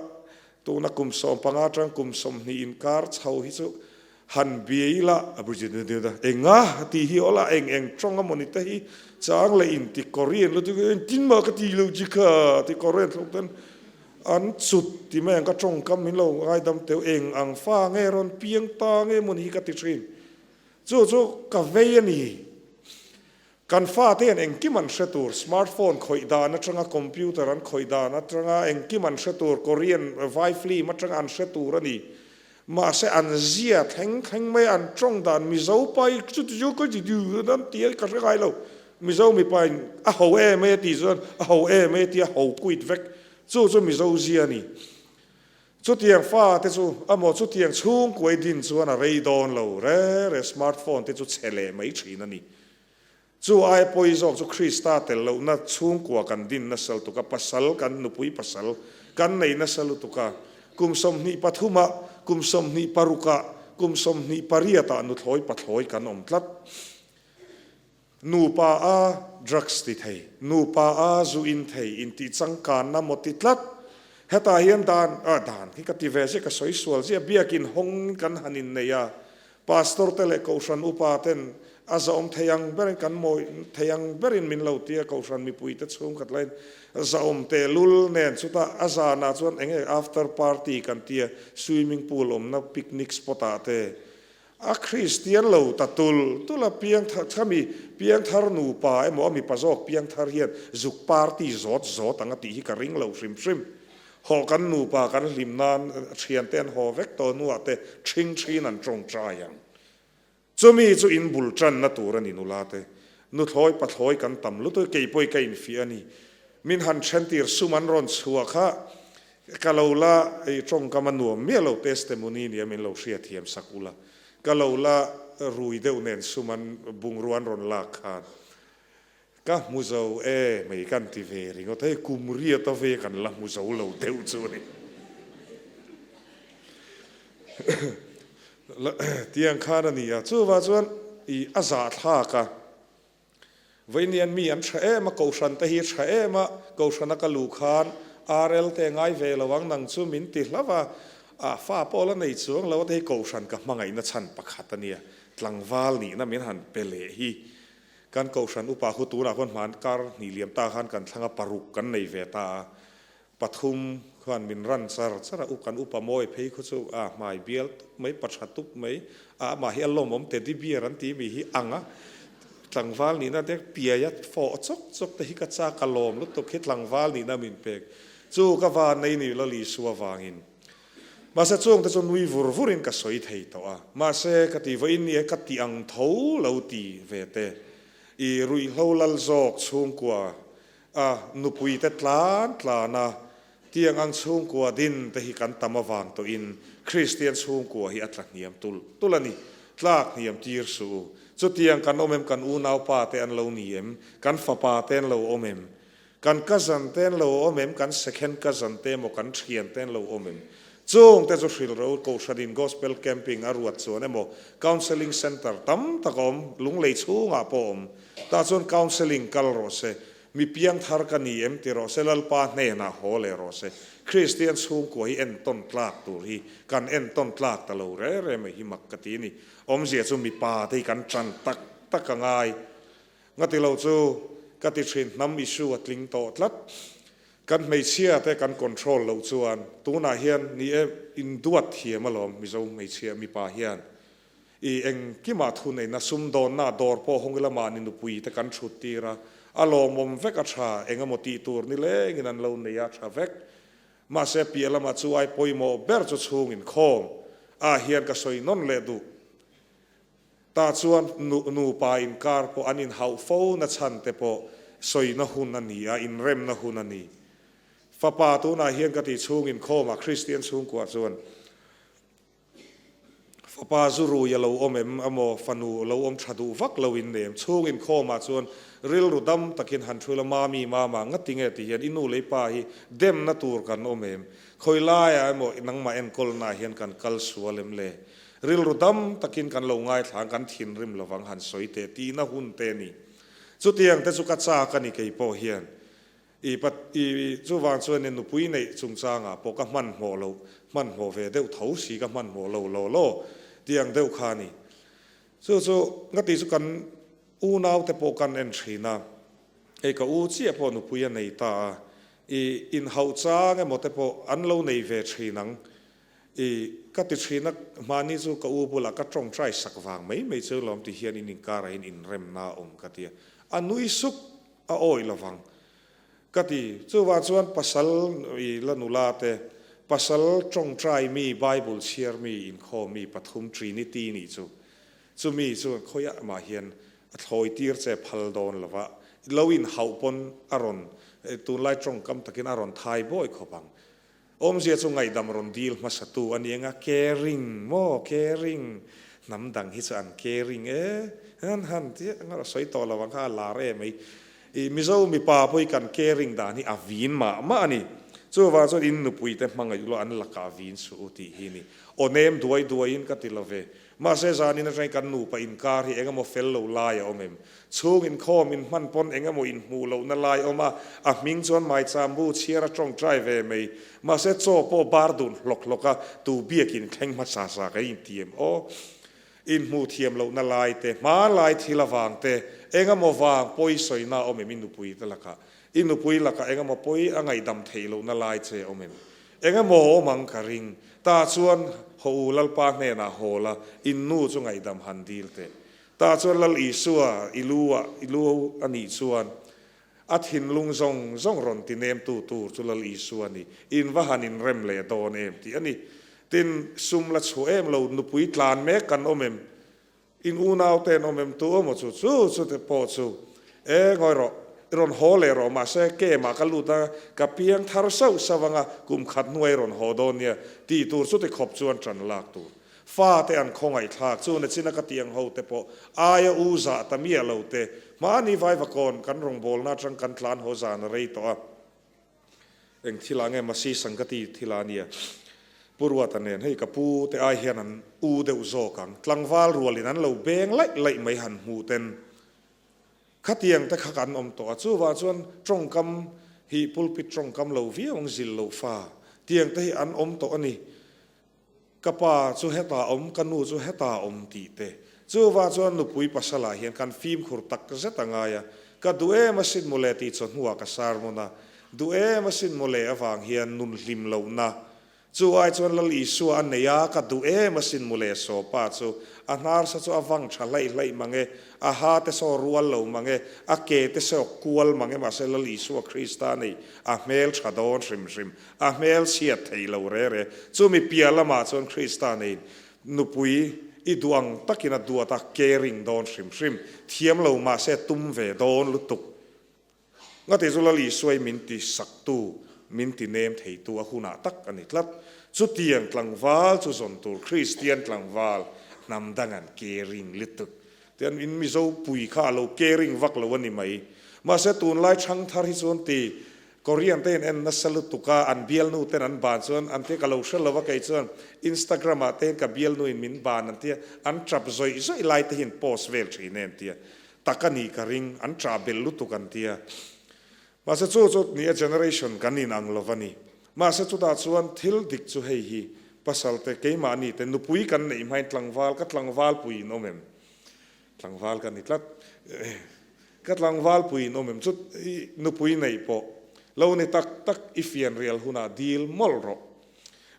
tuna kum 15 atang kum 20 inkar chho hi chu Han bia ila, a Bridget nu deuh da, enga tih hi awla eng eng tawng a mawni te hi chang leh in ti Korean lutuk hi engtin mah ka ti lo chi kha ti Korean thlawk ten an chut ti mai ang ka tawngkam min lo ngaidam teuh eng ang fa nge rawn piang ta nge mawni hi ka ti thin. Chu chu ka vei a ni. Kan fate hian engkim an hre tur, smartphone khawih dan atanga computer an khawih dan atanga engkim an hre tur, Korean vai film atanga an hre tur a ni. Mahse an zia thleng thleng mai a, an tawng dan Mizo pa hi chuti chu ka ti duh an ti a ka hre ngai lo. Mizo mipa in a ho em ai a tih chuan a ho em ai a tia ho quit vek. Chu chu Mizo zia a ni. Chutiang fa te chu amaw chutiang chhungkuai din chuan a rei dawn lo re re smartphone te chu chhe leh mai thin a ni. Chu aia pawi zawk chu Krista tel lohna chhungkua kan din nasa lutuk a, pasal kan nupui pasal kan nei nasa lutuk a, kum 23 ah, kum 26 ah, kum 28 ah nuthlawi pathlawi kan awm tlat. Nupa a drugs ti thei, nupa a zu in thei intih changkanna maw ti tlat. Hetah hian dan, ah dan hi ka ti ve ziah, ka sawi sual ziah, biakin hawng kan han innei a, pastor te leh kohhran upa ten a zahawm thei ang berin kan mawi thei ang berin min lo ti a, kohhran mipui te chhungkhat laiin zahawm tehlul nen chutah a zanah chuan eng nge after party kan ti a, swimming pool awmna picnic spot ah te A Kristian lo ta tul tul a, piangthar khami piangthar nupa emaw a mipa zawk piangthar hian zuk party zawt zawt ang a tih hi ka ring lo hrim hrim. Haw kan nupa kan hlim nan thiante an haw vek tawh hnuah te thing thin an tawngtai ang. Chumi chu in bul tanna tur a ni nula te. Nuthlawi pathlawi kan tam lutuk kei pawh i ka infiah a ni. Min han thentir sum an rawn chhuah kha Ka lo la i tawngkam a nuam miah lo testimony nia min lo hriathiam sak ula. Ka lo la rui deuh nen sum an bungrua an rawn lak khan ka hmu zo e mai kan ti ve ringawt hei kum riat a ve kan la hmu zo lo deuh chu a ni. Tiang khan a ni a chuvah chuan i a zahthlak a. Vawiinian mi an tha em a, Kohhran te hi tha em a, Kohhrana ka luh khan RL te ngai ve lo ang nang chu min ti hlauh a, a fa pawh la nei chuang lo a te hi Kohhran ka hmangaihna chhan pakhat a nia, tlangval nihna min han pe leh hi. Kan Kohhran upa khu tunah khuan hman kar hnih liam ta khan kan thlanga paruk kan nei ve ta a, Pathum khuan min ran char char a, u kan upa mawi phei khu chu a hmai bial tup mai, pa tha tup mai, a amah hi a lawmawm teddy bear an tih mi hi ang a, tlangval nihna te piai a fawh chawk chawk te hi ka chak a lawm lutuk hi tlangval nihna min pek chu ka van nei ni lo Lisua vangin. Mahse chungte chu nui vur vurin ka sawi thei tawh a. Mahse ka ti vawiin ni e ka ti ang tho lo ti ve te. I ruihhlo lal zawk chhungkua a nupui te tlan tlan a tiang ang chhungkua din te hi kan tam avang tawhin Kristian chhungkua hi a tla hniam tul tul a ni. Tlak hniam tir suh u. Chutiang kan awm em kan unaupa te an lo ni em? Kan fapa te an lo awm em? Kan cousin te an lo awm em? Kan second cousin te emaw kan thian te an lo awm em? Chung te chu hrilh ro Kohhranin Gospel Camping a ruat chuan emaw Counselling Centre tam tak a awm, lunglei chhungah pawh a awm. Tah chuan counselling kal rawh se. Mi piangthar ka ni em ti rawh se, Lalpa hnenah haw leh rawh se. Kristian chhungkua hi entawn tlak tur hi kan entawn tlak ta lo re re mai hi mak ka ti a ni. Awmzia chu mipa te hi kan tan tak tak a ngai. Ngati lo chu ka ti thin, hnam issue a tling tawh tlat. Kan hmeichhia te kan control loh chuan tunah hian ni e induat thiam alawm Mizo hmeichhia mipa hian i engkimah thu neihna sumdawnna dawr pawh hawng ila mahni nupui te kan thut tir a, a lawmawm vek a tha engemaw tih tur nilengin an lo nei a tha vek. Mahse piah lamah chu ai pawimawh ber chu chhung inkhawm ah hian ka sawi nawn leh duh. Tah chuan nupa inkar pawh an inhauh fo na chhan te pawh sawina hun a ni a, inremna hun a ni. Fapa tunah hian ka tih chhung inkhawmah Kristian chhungkuah chuan fapa zu rui a lo awm em emaw fanu lo awm tha duh vak lo in nem chhung inkhawmah chuan rilru dam takin han thu ila mami mama ngati nge ti hian i nu leh i pa hi demna tur kan awm em khawi laiah emaw nangmah enkawlnaah hian kan kal sual em le Rilru dam takin kan lo ngaithla ang, kan thinrim lovang han sawi teh tihna hun te a ni. Chutiang te chu ka chak a ni kei pawh hian. I pa i chuvang chuan i nupui neih chungchangah pawh ka hmanhmawh lo, hmanhmawh ve deuh tho si ka hmanhmawh lo law law tiang deuh kha a ni. Chu chu nga tih chu kan unau te pawh kan en thin a, hei ka u chiah pawh nupui a nei ta a, i inhauh chang emaw te pawh an lo nei ve thin ang. I ka ti thin a, hmani chu ka u bulah ka tawngtai sak vang mai mai chu lawm ti hian in inkarah hian inremna a awm ka ti a, a nui suk a awih lovang ka ti. Chuvang chuan pasal i la nula te, pasal tawngtai mi, Bible chhiar mi, inkhawm mi pathum Trinity nih chu, chumi chuan khawiah mah hian a thlawi tir che phal dawn lova, lo inhauh pawn a rawn tunlai tawngkam takin a rawn thai bawi khawp ang. Awmzia chu ngaihdam rawn dil hmasatu a ni eng a, caring maw, caring, hnam dang hi chu an caring e, han han ti a, a sawi tawh lo ang kha a lar em mai. I Mizo mipa pawh hi kan caring dan hi a vin mah mah a ni. Chuvang chuan in nupuite hmangaih luah an lakah vin suh u tih hi a ni. Aw nem duai duaiin ka ti lo ve. Mahse zanin atangin kan nupa inkar hi engemaw fel lo lai a awm em? Chhung inkhawm inhman pawn engemaw inhmuh lohna lai a awm a, a hming chuan Maichambu chhiar a tawngtai ve mai. Mahse chaw pawh bar dun hlawk hlawk a, tu biakin thleng hmasa sa ka inti em aw? Inhmuh thiam lohna lai te, hmanlai thil avang te, engemaw vang pawi sawina a awm em i nupui te lakah? I nupui lakah engemaw pawi a ngaihdam theih lohna lai che a awm em? Engemaw awm ang ka ring. Tah chuan haw u Lalpa hnenah haw la, in nu chu ngaihdam han dil teh. Tah chuan Lal Isua i lu ah i lu a nih chuan a thinlung zawng zawng rawn ti nemtu tur chu Lal Isua a ni. In va han inrem leh dawn em tih a ni. Tin, sum la chhuah em lo, nupui tlan mek kan awm em? In unau te an awm em tu emaw chu chu chu te pawh chu e ngawi rawh i rawn haw leh rawh mahse kemah ka lut a ka piang thar sauh sauh anga kum khat hnuai i rawn haw dawn nia tih tur chu ti khawp chuan tan lak tur fa te an khawngaih thlak chu nachina ka tih ang ho te pawh aia u zah ta miah lo te hmani vaivakawn kan rawngbawlna atang kan tlan haw zan a rei tawh a. Eng thil ah nge Masi Sangati thil a nia? Pu Ruata nen hei ka pu te ai hian an u deuh zawk ang. Tlangval rualin an lo beng laih laih mai han hmuh ten khatiang te kha kan awm tawh a. Chuvang chuan tawngkam hi pulpit tawngkam lo viau ang zil lo fa tiang te hi an awm tawh a ni. Ka pa chu hetah awm, ka nu chu hetah awm tih te. Chuvang chuan nupui pasalah hian kan fimkhur tak zet a ngai a, ka duh em asin mawle tih chawhnuah ka sermon a, duh em asin mawle avang hian nun hlim lohna. Chu ai chuan Lal Isua a nei a, ka duh em asin mawle saw pa chu. A hnar sa chu a vang tha hlaih hlaih mang e, a ha te saw rual lo mang e, a ke te saw kual mang e mahse Lal Isua Krista a nei, a hmel tha dawn hrim hrim, a hmel chhiat thei lo re re. Chumi piah lamah chuan Krista neiin nupui i duh ang takin a duat a, caring dawn hrim hrim, thiam lo mahse tum ve dawn lutuk. Ngati chu Lal Isuai min ti saktu, min ti nem theitu a hunah tak a ni tlat. Chutiang tlangval chu zawn tur Kristian tlangval hnam dang an caring lutuk. Tian in Mizo pui kha a lo caring vak lo a ni mai. Mahse tunlai thangthar hi chuan ti Korean te in en nasa lutuk a, an bialnu ten an ban chuan an tia ka lo hre lo a kei chuan Instagram ah te hian ka bialnu in min ban an tia an tap zawih zawih lai te hi an post vel thin e an tia. Tak a nih ka ring, an ṭah belh lutuk an ti a. Mahse chu chu ni a generation kan in ang lo va ni. Mahse chutah chuan thil dik chu hei hi, pasalte keimahni te nupui kan neih hmain tlangval ka tlangval pui in awm em? Tlangval ka ni tlat. Ka tlangval pui in awm em? Chu i nupui neih pawh lo ni tak tak i fianrial hunah dil mawlh rawh.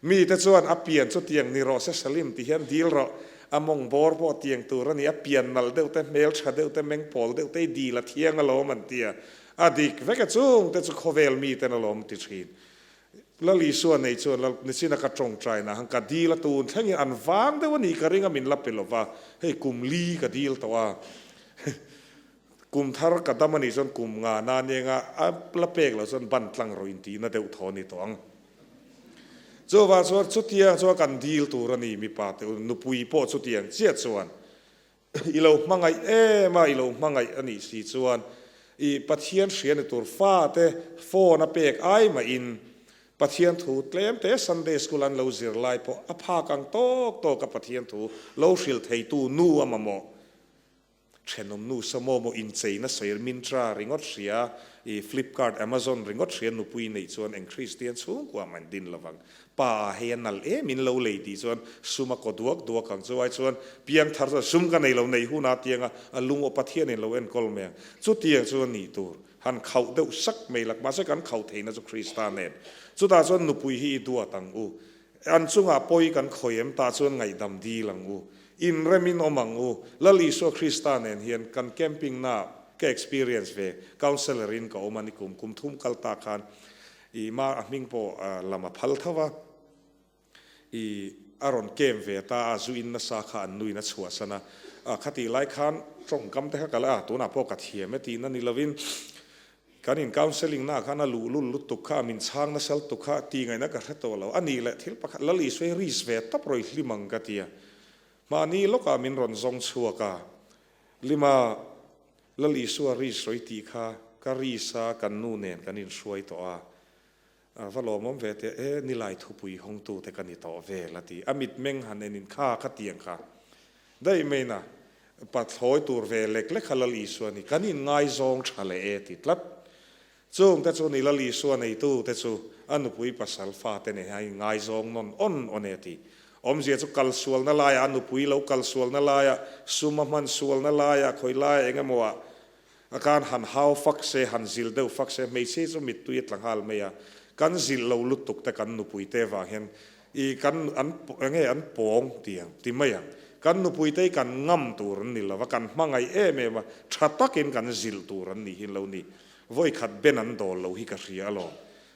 Mite chuan a pian chu tiang ni rawh se Salim ti hian dil rawh, a mawng bawr pawh tiang tur a ni, a pian nalh deuh te, hmel tha deuh te, meng pawl deuh te i dil a thiang alawm an ti a, a dik vek a chung te chu khawvel miten alawm ti thin. Lal Isua nei chuan Lal nichin a ka tawngtai na han ka dil a tun thlengin an vang deuh a ni ka ring a min la pe lova, hei kum li ka dil tawh a. Kum thar ka dam a nih chuan kum nga na nia a la pek loh chuan ban tlang rawh intihna deuh thaw a ni tawh ang. Chuvang chuan chutiang chuan kan dil tur a ni mipa te u, nupui pawh chutiang chiah chuan i lo hmangaih em a, i lo hmangaih a nih si chuan i Pathian hria ni tur fate phone a pek ai mahin Pathian thu tlem te Sunday school an lo zir lai pawh a phak ang tawk tawk a Pathian thu lo hrilh theitu nu a mamawh. Thenawm nu sa maw maw incheina sawi Myntra ringawt hria, i Flipkart, Amazon ringawt hria nupui neih chuan eng Kristian chhungkua mah in din lovang. Pa ah hei a nalh em in lo lei tih chuan sum a kaw duak duak ang chu ai chuan piangthar chuan sum ka nei lo nei hun a tianga a lung aw Pathian in lo enkawl mai ang. Chutiang chu a nih tur han khauh deuh sak mai lak mahse kan khauh theihna chu Krista nen. Chutah chuan nupui hi i duat ang u. An chungah pawi kan khawi em tah chuan ngaihdam dil ang u. Inremin awm ang u. Lal Isua Krista nen hian kan camping na ka experience ve, counsellor in ka awm a ni kum kum thum kal ta khan i ma a hming pawh lam a phal tho va, i a rawn camp ve ta a, zu in nasa kha an nuin a chhuahsan a, khatih lai khan tawngkam te kha ka la a, tunah pawh ka thiam e tihna ni lovin Kan in counselling na khan a luhlul lutuk kha, min chhang nasa lutuk kha tih ngaihna ka hre tawh lo. A nih leh thil pakhat Lal Isua hi risk ve tawp rawih hlim ang ka ti a. Mahni lawkah min rawn zawng chhuak a, Lima Lal Isua risk rawih tih kha ka risk a, kan nu nen kan inhruai tawh a. Va lawmawm ve teh e, nilai thupui hawngtute ka ni tawh vel a ti. A mitmeng han en in kha ka tiang kha daih mai na pathlawi tur ve lek lek kha Lal Isua ni kan inngaizawng tha leh e ti tlat. Chung te chu ni Lal Isua neitu te chu a nupui pasal fate nen hian a inngaizawng nawn awn awn e ti. Awmzia chu kalsualna laiah a nupui lo kalsualna laiah sum a hman sualna laiah khawi laiah eng emaw ah A kan han hau fak se, han zil deuh fak se, hmeichhia chu mittui a tla nghal mai a. Kan zilh lo lutuk te kan nupui te vang hian i kan an enge an pawng ti ang ti mai ang. Kan nupui te hi kan ngam tur an ni lo va, kan hmangaih em em a, tha takin kan zilh tur an ni hi lo ni. Vawi khat ben an dawl lo hi ka hria alawm.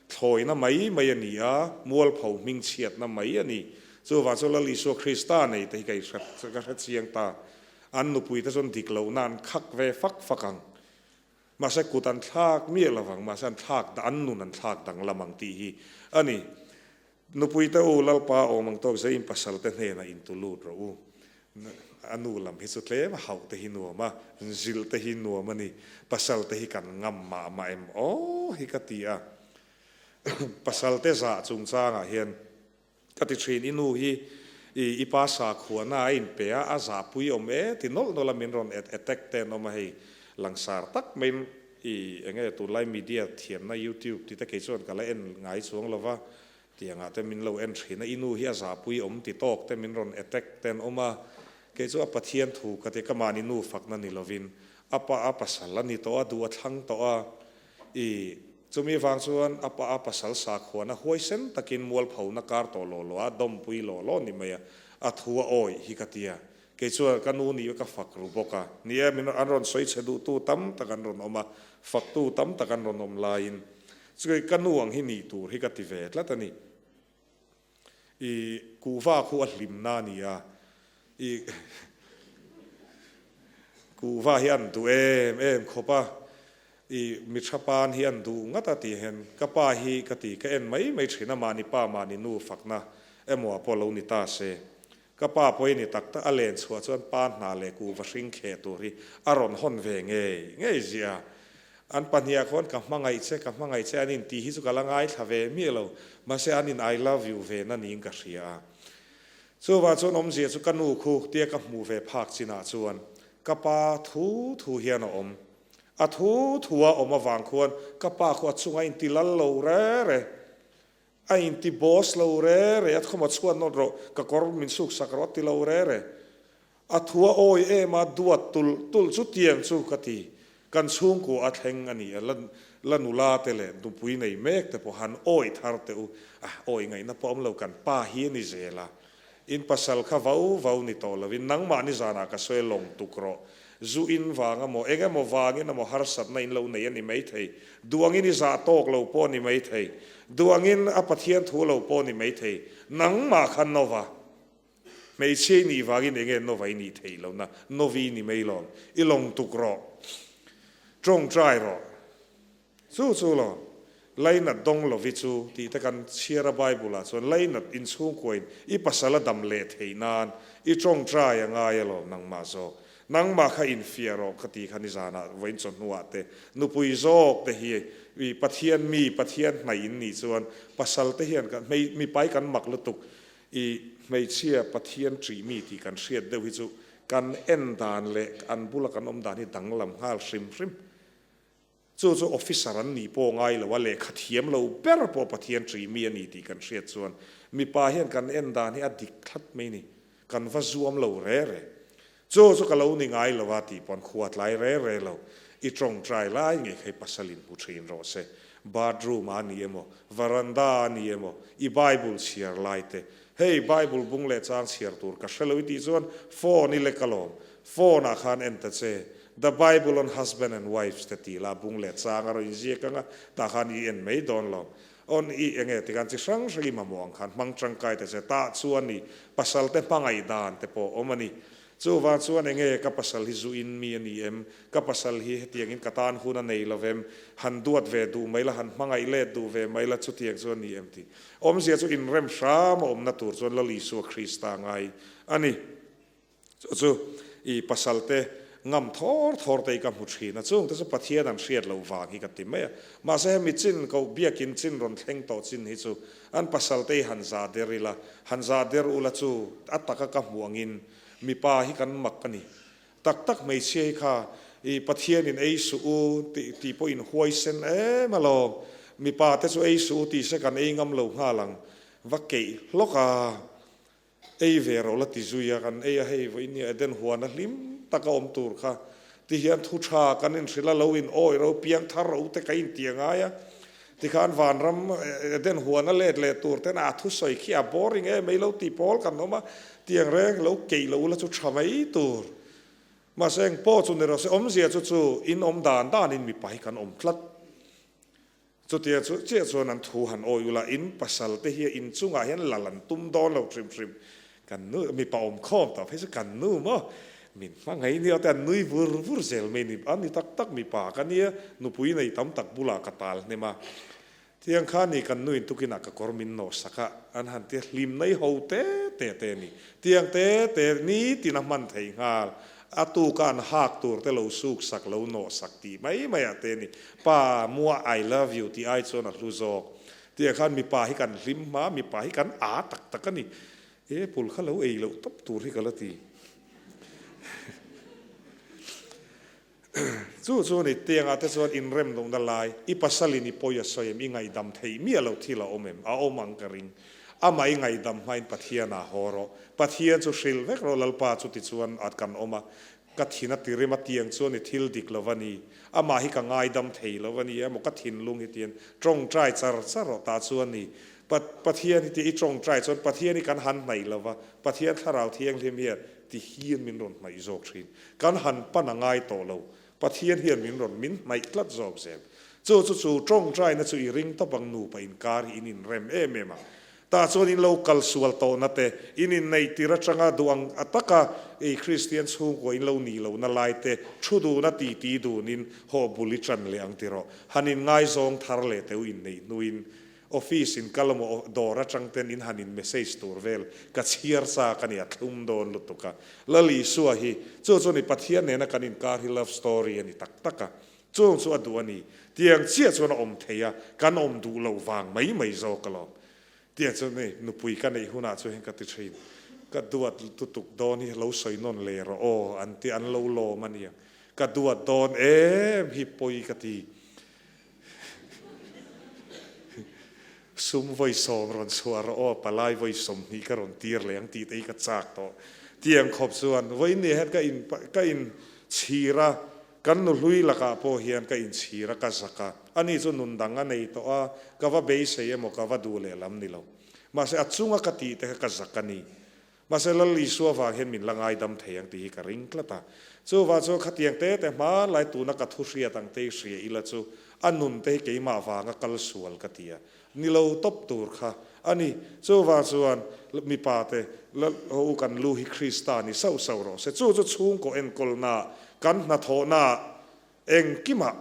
Thlawina mai mai a ni a, mualpho hmingchhiatna mai a ni. Chuvang chu Lal Isua Krista nei te hi ka i hre ka hre chiang ta. An nupui te chuan dik lohna an khak ve fak fak ang. Mahse kut an thlak miah lo vang, mahse an thlak an nun an thlak danglam ang tih hi a ni. Nupui te u, Lalpa awm ang tawk zeiin pasal te hnenah intu lut rawh u. A nu lam hi chu tlem a hauh te hi nuam a, zilh te hi nuam a ni. Pasal te hi kan ngam mah mah em aw hi ka ti a. Pasal te zah chungchangah hian Ka ti thin, i nu hi i pa sakhuana a inpe a, a zahpui awm e ti nawlh nawlh a min rawn attack te an awm a hei langsar tak maiin i enge tunlai media thiamna youtube tih te kei chuan ka la en ngai chuang lo va tiangah te min lo en thin a, i nu hi a zahpui awm ti tawk te min rawn attack te an awm a, kei chu a Pathian thu ka ti ka mahni nu fakna ni lovin a pa a pasal a ni tawh a, duh a thlang tawh a i. Chumi vang chuan a pa a pasal sakhuana huaisen takin mualphona kar tawh law law a dawmpui law law ni mai a, a thu a awih hi ka tia. Kei chuan ka nu nih ka fak ru bawk a. Ni e, min an rawn sawi chhe duhtu tam tak an rawn awm a, faktu tam tak an rawn awm laiin chukai ka nu ang hi nih tur hi ka ti ve tlat a ni. I kuhva khu a hlimna a ni a, i kuhva hi an duh em em khawp a, i mi tha pan hi an duh ngat a tih hian ka pa hi ka ti ka en mai mai thin a, mahni pa mahni nu fakna emaw ah pawh lo ni ta se. Ka pa pawh i ni tak tak a len chhuah chuan pa hna leh kuhva hring kheh tur hi a rawn hawn ve ngei ngei ziah a. An pahniha khawn ka hmangaih che, ka hmangaih che an intih hi chu ka la ngaithla ve miah lo, mahse an in I love you ve na niin ka hria a. Chuvah chuan awmzia chu ka nu khu tia ka hmuh ve phak chinah chuan ka pa thu thu hian a awm. A thu thu a awm avang khuan ka pa khu a chunga inti lal lo re re. A inti boss lo re re, a thawm a chhuat nawt rawh, ka kawr min suk sak rawh a ti lo re re. A thu a awi em a, duat tulh tulh chu tiang chu ka ti. Kan chhungkua a thleng a ni a, la la nula te leh nupui nei mek te pawh han awi thar teh u. A awi ngaihna pawh awm lo, kan pa hi a ni zel a. In pasal kha vau vau ni tawh lovin nangmah nizanah ka sawi lawng tuk rawh. Zu in vang amaw, eng emaw vangin amaw harsatna in lo nei a ni maithei. Duangin i zah tawk lo pawh a ni maithei. Duangin a Pathian thu lo pawh a ni maithei. Nangmah kha Nova. Hmeichhia i nih vangin enge Nova i nih theih lohna. Novi i ni mai lawm. I lawng tuk rawh. Tawngtai rawh. Chu chu lo, Lainat dawng lovi chu tih te kan chhiar a Bible ah chuan Lainat inchhungkuain i pasal a dam leh theih nan i tawngtai a ngai alawm nangmah zawk. Nangmah kha infiah rawh ka ti kha nizanah vawiin chawhnuah te nupui zawk te hi i Pathian mi Pathian hnaih in nih chuan pasal te hian kan hmei mipai kan mak lutuk i hmeichhia Pathian ṭih mi tih kan hriat deuh hi chu kan en dan leh an bula kan awm dan hi danglam nghal hrim hrim. Chu chu officer an nih pawh ngai lo a, lehkha thiam lo ber pawh Pathian ṭih mi a ni tih kan hriat chuan mipa hian kan en dan hi a dik thlat mai ni, kan va zuam lo re re. Chu chu ka lo ni ngai lo a tih pawn khua tlai re re lo, i tawngtai lai ngei kha i pasal in hmu ṭhin rawh se. Bathroom ah a ni emaw, veranda ah a ni emaw, i Bible chhiar lai te, hei Bible bung leh chang chhiar tur ka hre lo i tih chuan phone i lek alawm, phone ah khan en ta che, The Bible on Husband and Wives te tih lah bung leh chang a rawn inziak ang a, tah khan i en mai dawn lo. On i enge tikhan chi hrang hrang i mamawh ang khan hmang tangkai ta che, tah chuan i pasal te hmangaih dan te pawh awm a ni. Chuvang chuan enge ka pasal hi zu in mi a ni em? Ka pasal hi hetiangin ka tan hun a nei lo vem? Han duat ve duh mai la, han hmangaih let duh ve mai la, chutiang chu a ni em tih awmzia chu inrem hram a awmna tur chuan Lal Isua Krista ngai a ni. Chu chu i pasalte ngam thawr thawr te hi ka hmu thin a, chungte chu Pathian an hriat loh vang hi ka ti mai a. Mahse hemi chin koh biakin chin rawn thleng tawh chin hi chu an pasalte hi han za der ila, han za der ula chu a taka ka hmuh angin mipa hi kan mak a ni. Tak tak hmeichhia hi kha i Pathianin ei suh u tih tih pawh in huaisen em alawm. Mipa te chu ei suh u tih se kan ei ngam lo nghal ang. Va keih hlawk a. Ei ve rawh la ti zui a, kan ei a hei vawiin nia Eden huana hlim taka awm tur kha ti hian thu tha kan inhrilh a, lo in awi ro piang thar ro te ka inti a ngai a, tikhan vanram Eden huana let leh tur ten a thusawi khi a boring em mai lo ti pawl kan awm a, tiang reng lo keih lo ula chu tha mai tur. Mahse eng pawh chu ni rawh se awmzia chu chu in awm dan danin mipa hi kan awm tlat. Chutia chu chiah chuan an thu han awi ula, in pasal te hi in chungah hian lal an tum dawn lo hrim hrim. Kan nu, mipa awm khawm tawh phei chu kan nu maw? Min hmangaih nia te an nui vur vur zel mai ni. A ni tak tak mipa ka nia, nupui nei tam tak bulah ka tal hnem a. Tiang kha ni kan nu in tukinah ka kawr min nawh sak a, an han tia hlim nei ho te te te a ni. Tiang te te nitin a hman thei nghal. A tuka an hak tur te lo suk sak lo nawh sak tih mai mai ah te ni. Pa mua I love you tih ai chuan a hlu zawk. Tih ah khan mipa hi kan hlim hma, mipa hi kan aa tak tak a ni. Apple kha lo ei loh tawp tur hi ka la ti. Chu chu ni, tiangah te chuan inrem lohna lai, i pasalin i pawi a sawi em, i ngaihdam theih miah loh thil a awm em? A awm ang ka ring. Amah i ngaihdam hmain Pathianah haw rawh. Pathian chu hrilh vek rawh Lalpa chu tichuan at kan awm a. Ka thin a ti rem a tiang chuan i thil dik lo a ni. Amah hi ka ngaidam thei lo a ni emaw ka thinlung hi tiin tawngtai char char rawh ta chu a ni. Pathian hi tia i tawngtai chuan Pathian hi kan han hnaih lo va, Pathian thlarau thianghlim hian ti hian min rawn hnaih zawk thin. Kan han pan a ngai tawh lo. Pathian hian min rawn min hnaih tlat zawk zel. Chu chu chu tawngtaina chu i ring tawp ang nupa inkar hi in inrem em em ang. Tah chuan in lo kal sual tawhna te, in inneih tir atanga duh ang a taka ei Kristian chhungkua in lo nih lohna lai te thu duhna titi dunin haw bul i tan leh ang tiraw. Han in ngaizawng thar leh teu inneih hnuin office in kal emaw dawr atang ten in han in message tur vel ka chhiar chak a ni a thlum dawn lutuk a. Lal Isua hi chu chu ni Pathian nena kan inkar hi love story a ni tak tak a. Chung chu a duh a ni. Tiang chiah chuan a awm thei a, kan awm duh loh vang mai mai zawk alawm. Tiang chuan hei nupui ka neih hunah chuan hian ka ti thin, ka duat lutuk dawn hi lo sawi nawn leh rawh aw an ti, an lo lawm a nia. Ka duat dawn em hi pawi ka ti. Sum vawi sawm rawn chhuah rawh aw, palai vawi 20 ka rawn tir leh ang tih te hi ka chak tawh. Tiang khawp chuan vawiin ni hian ka in ka in chhir a, Kan nuhlui lakah pawh hian ka inchhir a, ka zak a. Ani chu nun dang a nei tawh a, ka va beisei emaw ka va duh leh lam ni lo. Mahse a chunga ka tih te kha ka zak a ni. Mahse Lal Isua vang hian min la ngaidam thei ang tih hi ka ring tlat a. Chuvang chuan khatiang te te hmanlai tuna ka thu hriat ang te hi hria ila chu a nun te hi keimah vanga kal sual ka ti a. Ni lo tawp tur kha a ni. Chuvang chuan mipa te ho u kan lu hi Krista ni sauh sauh rawh se. Chu chu chhungkaw enkawlnaah, kan hnathawhnaah engkimah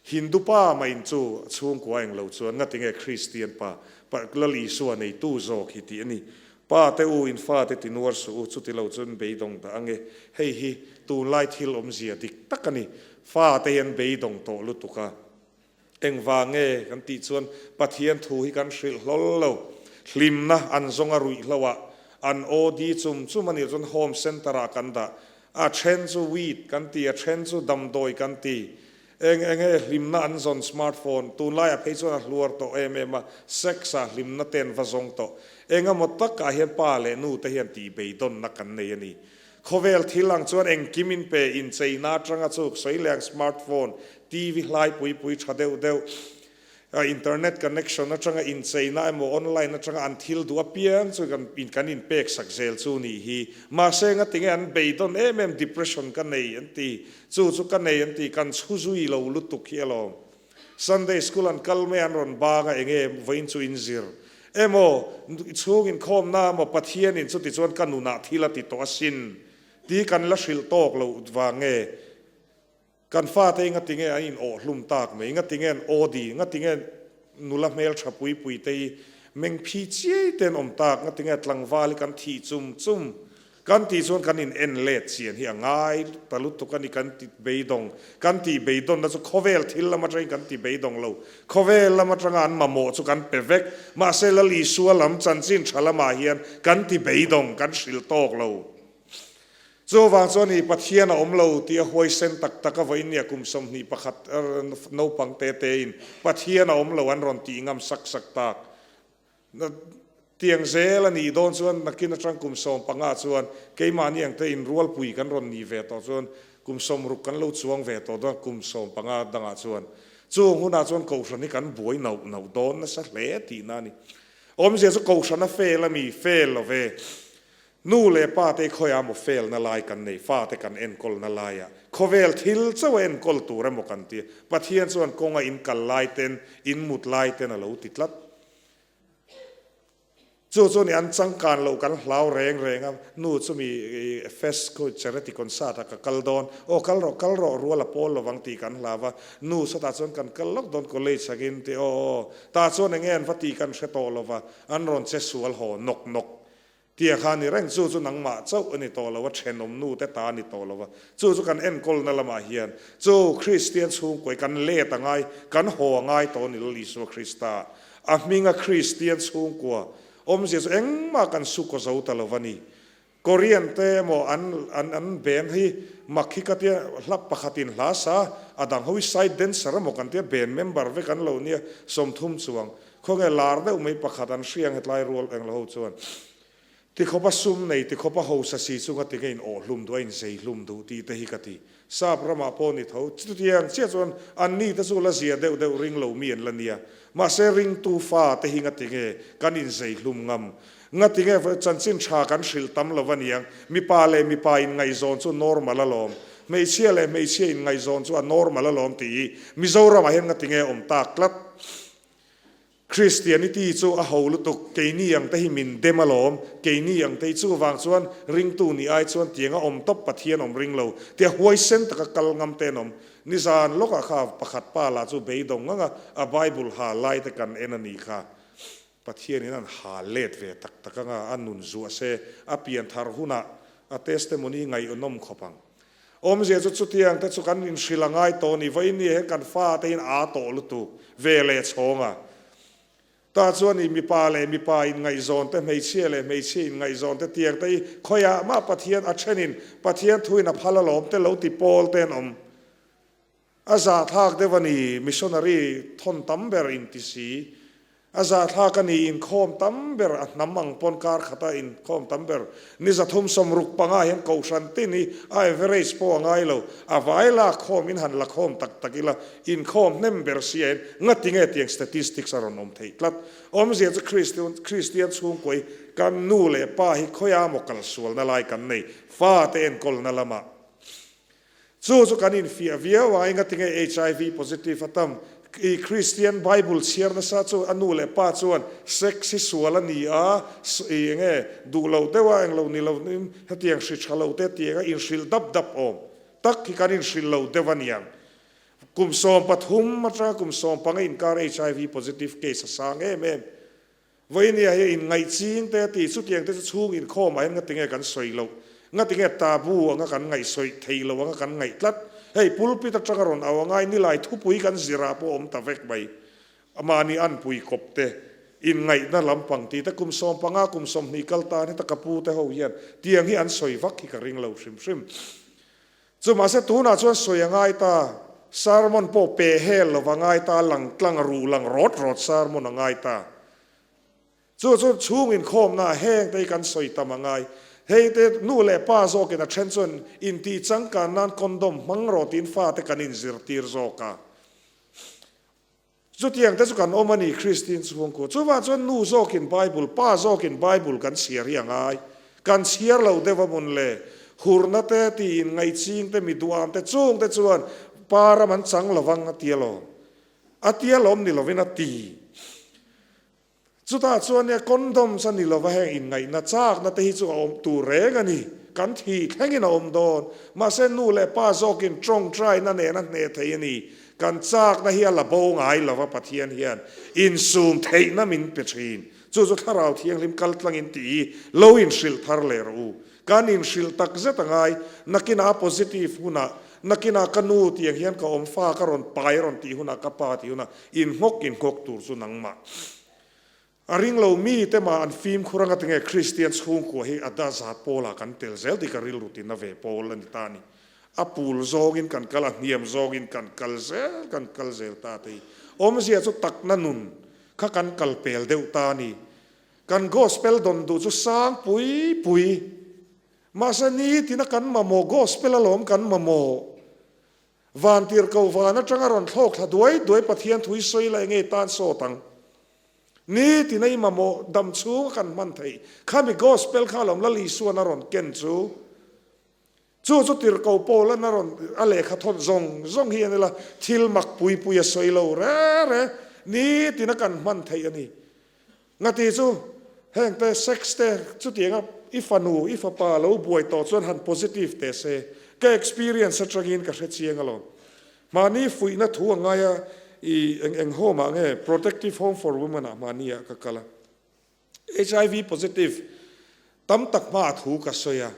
Hindu pa mah in chu chhungkua eng lo chuan ngatinge Kristian pa, Lal Isua neitu zawk hi tih a ni. Pa te u in fate ti nuar suh u, chuti lo chuan beidawng dah ange. Hei hi tunlai thil awmzia dik tak a ni. Fate hi an beidawng tawh lutuk a. Engvang nge kan tih chuan Pathian thu hi kan hrilh hlawl lo. Hlimna an zawng a ruih hlo a, an OD chum chum a nih chuan home centre ah kan dah. A then chu weed kan ti, a then chu damdawi kan ti. Eng eng nge hlimna an zawn smartphone tunlai ah phei chuan a hluar tawh em em a, sex ah hlimna te an va zawng tawh. Engemaw takah hian pa leh nu te hian tih beidawnna kan nei a ni. Khawvel thil ang chuan engkim in pe incheina atanga chuk sawi leh ang smartphone, TV hlai pui pui tha deuh deuh, internet connection atanga incheina emaw online atanga an thil duh apiang chu kan kan inpek sak zel chu nih hi. Mahse ngatinge an beidawn em em depression ka nei an ti, chu chu ka nei an ti, kan chhu zui lo lutuk hi alawm. Sunday school an kal mai an rawn bang a enge vawiin chu in zir emaw chhung inkhawmna emaw Pathian in chuti chuan ka nunah thil a ti tawh asin tih kan la hrilh tawk loh vang nge kan fate hi ngatinge an in awh hlum tak mai ngatinge an aw di ngatinge nula hmeltha pui pui te hi meng phi chiai te an awm tak ngatinge tlangval hi kan thih chum chum Kan tih chuan kan in en let chian hi a ngai ta lutuk a ni, kan ti beidawng. Kan tih beidawnna chu khawvel thil lam atangin kan ti beidawng lo. Khawvel lam atanga an mamawh chu kan pe vek. Mahse Lal Isua lam chanchin tha lamah hian kan ti beidawng, kan hrilh tawk lo. Chuvang chuan i Pathian a awm lo tih a huaisen tak tak a vawiin nia kum 21 naupang te tein Pathian a awm lo an rawn tih ngam sak sak tak. Tiang zel a nih dawn chuan nakin atang kum 15 chuan keimahni ang te inrualpui kan rawn nih ve tawh chuan kum 60 kan lo chuang ve tawh dawn kum 15 dangah chuan chung hunah chuan kohhran hi kan buai nauh nauh dawn nasa hle tihna a ni. Awmzia chu kohhran a fail a mi fail lo ve. Nu leh pa te khawiah maw fail na lai kan nei, fa te kan enkawl na laiah khawvel thil chauh a enkawl tur emaw kan ti. Pathian chuan kawnga in kal lai ten, in mut lai ten a lo ti tlat. Chu chu ni an changkan loh kan hlau reng reng a, nu chu mi fest khu charity concert ah ka kal dawn, aw kal rawh kal rawh rual a pawl lovang tih kan hlau a, nu sawtah chuan kan kal lawk dawn college angin tih aw aw tah chuan enge an va tih kan hre tawh lova, an rawn che sual haw nawk nawk. Tia kha ni reng, chu chu nangmah chauh a ni tawh lo a, thenawm nu te ta a ni tawh lo a, chu chu kan enkawlna lamah hian chu Kristian chhungkawi kan let a ngai, kan haw a ngai tawh a ni Lal Isua Krista. A hminga Kristian chhungkua awmzia chu engmah kan sukaw zo ta lo a ni. Korean te emaw an an an band hi mak hi ka tia hla pakhatin hla sa a dang ho hi side dancer emaw kan tia band member vek an lo nia 30 chuang. Khawnge lar deuh mai pakhat an hria ang hetlai rual englo ho chuan. Ti khawpa sum nei, ti khawpa hausa si chunga ti nge in awh hlum duh a in zei hlum duh tih te hi ka ti. Sap ramah pawh ni tho. Chutiang chiah chuan anni te chu la zia deuh deuh ring lo mi an la nia. Mahse ringtu fa te hi ngati nge kan in zei hlum ngam? Ngati nge chanchin tha kan hrilh tam lo aniang? Mipa leh mipa in ngaihzawn chu normal alawm. Hmeichhia leh hmeichhia in ngaihzawn chu a normal alawm tih hi Mizoramah hian ngati nge awm tak tlat? Christianity chu a ho lutuk, keini ang te hi min dem alawm, keini ang te hi chuvang chuan ringtu nih ai chuan tiang a awm tawp Pathian awm ring lo tia huaisen taka kal ngam te an awm. Nizan lawkah kha pakhat pa lah chu beidawng ngang a, a Bible ha lai te kan en a nih kha. Pathianin an ha let ve tak tak anga a nun zuah se, a pianthar hunah a testimony ngaihawm khawp ang. Awmzia chu chutiang te chu kan inhrilh a ngai tawh a ni. Vawiin ni ah hian kan fa te hian aa tawh lutuk ve leh chhawng a. Tah chuan i mipa leh mipa inngaihzawn te, hmeichhia leh hmeichhia inngaihzawn te tiang te hi khawiah mah Pathian a thenin Pathian thuin a phal alawm te lo ti pawl te an awm. A zahthlak deuh a ni, missionary thawn tam ber inti si. A zahthlak a ni, inkhawm tam ber, a hnam ang pawn kar khata inkhawm tam ber. Ni 365 hian kohhran tin hi a average pawh a ngai lo. A vai lak khawm in han la khawm tak tak ila, inkhawm hnem ber sia hian ngati nge tiang statistics a rawn awm theih tlat. Awmzia chu Kristian chhungkua hi kan nu leh pa hi khawiah maw kalsualna lai kan nei, fate enkawlna lamah. Chu chu kan infiah viau a, enga tinge HIV positive a tam? I Kristian Bible chhiar nasa chu a nu leh pa chuan sex hi sual a ni a, i enge duh loh deuh a, englo ni lo in hetiang hri tha lo te tiang a inhrilh dap dap awm tak hi kan inhrilh lo deuh a niang. Kum 13 atanga kum 15 inkar HIV positive case a sang em em. Vawinia hi inngaih ching te a ti, chutiang te chu chhung inkhawmah hian ngatinge kan sawi loh, ngatinge tabu anga kan ngaihsawi theih loh anga kan ngaih tlat. Hei pulpit atanga rawn au angai nilai thupui kan zirah pawh awm ta vek mai. Mahni anpui kawp te, inngaihna lampang tih te kum 15 kum 20 kal tan heta ka pu te ho hian tiang hi an sawi vak hi ka ring lo hrim hrim. Chu mahse tunah chuan sawi a ngai ta, sermon pawh pe hel lo va ngai ta, lang tlang ruh lang rawt rawt sermon a ngai ta. Chu chu chhung inkhawmna ah heng te hi kan sawi tam a ngai. Hei te nu leh pa zawkin a then chuan intih changkan nan condom hmang rawh tiin fate kan inzirtir zawk a. Chutiang te chu kan awm a ni Kristian chhungkua. Chuvah chuan nu zawkin Bible, pa zawkin Bible kan chhiar hi a ngai. Kan chhiar lo deuh a mun le. Hurna te, tiin ngaihching te, mi duham te, chung te chuan pa ram an chang lovang a ti alawm. A ti alawm ni lovin a ti. Chutah chuan nia condoms a ni lova heng inngaihna chakna te hi chu a awm tur reng a ni. Kan thih thlengin a awm dawn. Mahse nu leh pa zawkin tawngtaina nen a hneh thei a ni. Kan chakna hi a la bo ngai lova Pathian hian insum theihna min pe thin. Chu chu Thlarau Thianghlim kal tlangin tih hi lo inhrilh thar leh rawh u. Kan inhrilh tak zet a ngai. Nakinah a positive hunah, nakinah ka nu tiang hian ka awm fa ka rawn pai a rawn tih hunah ka pa tih hunah Inngawk inngawk tur chu nangmah. A ring lo mi te mah an fimkhur anga tinge Kristian chhungkua hi a da zat pawlah kan tel zel tih ka rilru tina ve pawl a ni ta a ni. A pul zawngin kan kal, a hniam zawngin kan kal zel, kan kal zel ta te hi. Awmzia chu takna nun kha kan kal pel deuh ta a ni. Kan gospel dawn duh chu sang pui pui. Mahse nitina kan mamawh gospel alawm kan mamawh. Vantirhkoh van atanga rawn thlawk thla duai duai Pathian thu i sawi la enge tan sawt ang? Nitin a i mamawh dam chhung a kan hman theih khami gospel kha alawm Lal Isuan a rawn ken chu. Chu chu tirhkoh Paula'n a rawn a lehkha thawt zawng zawng hi a ni la, thil mak pui pui a sawi lo re re nitin a kan hman theih a ni. Ngati chu heng te sex te chutianga i fanu i fapa lo buai tawh chuan han positive teh se. Ka experience atangin ka hre chiang alawm. Mahni fuihna thu a ngai a i eng eng home ah nge protective home for women ah mahni ah ka kal a. HIV positive tam tak hma ah thu ka sawi a.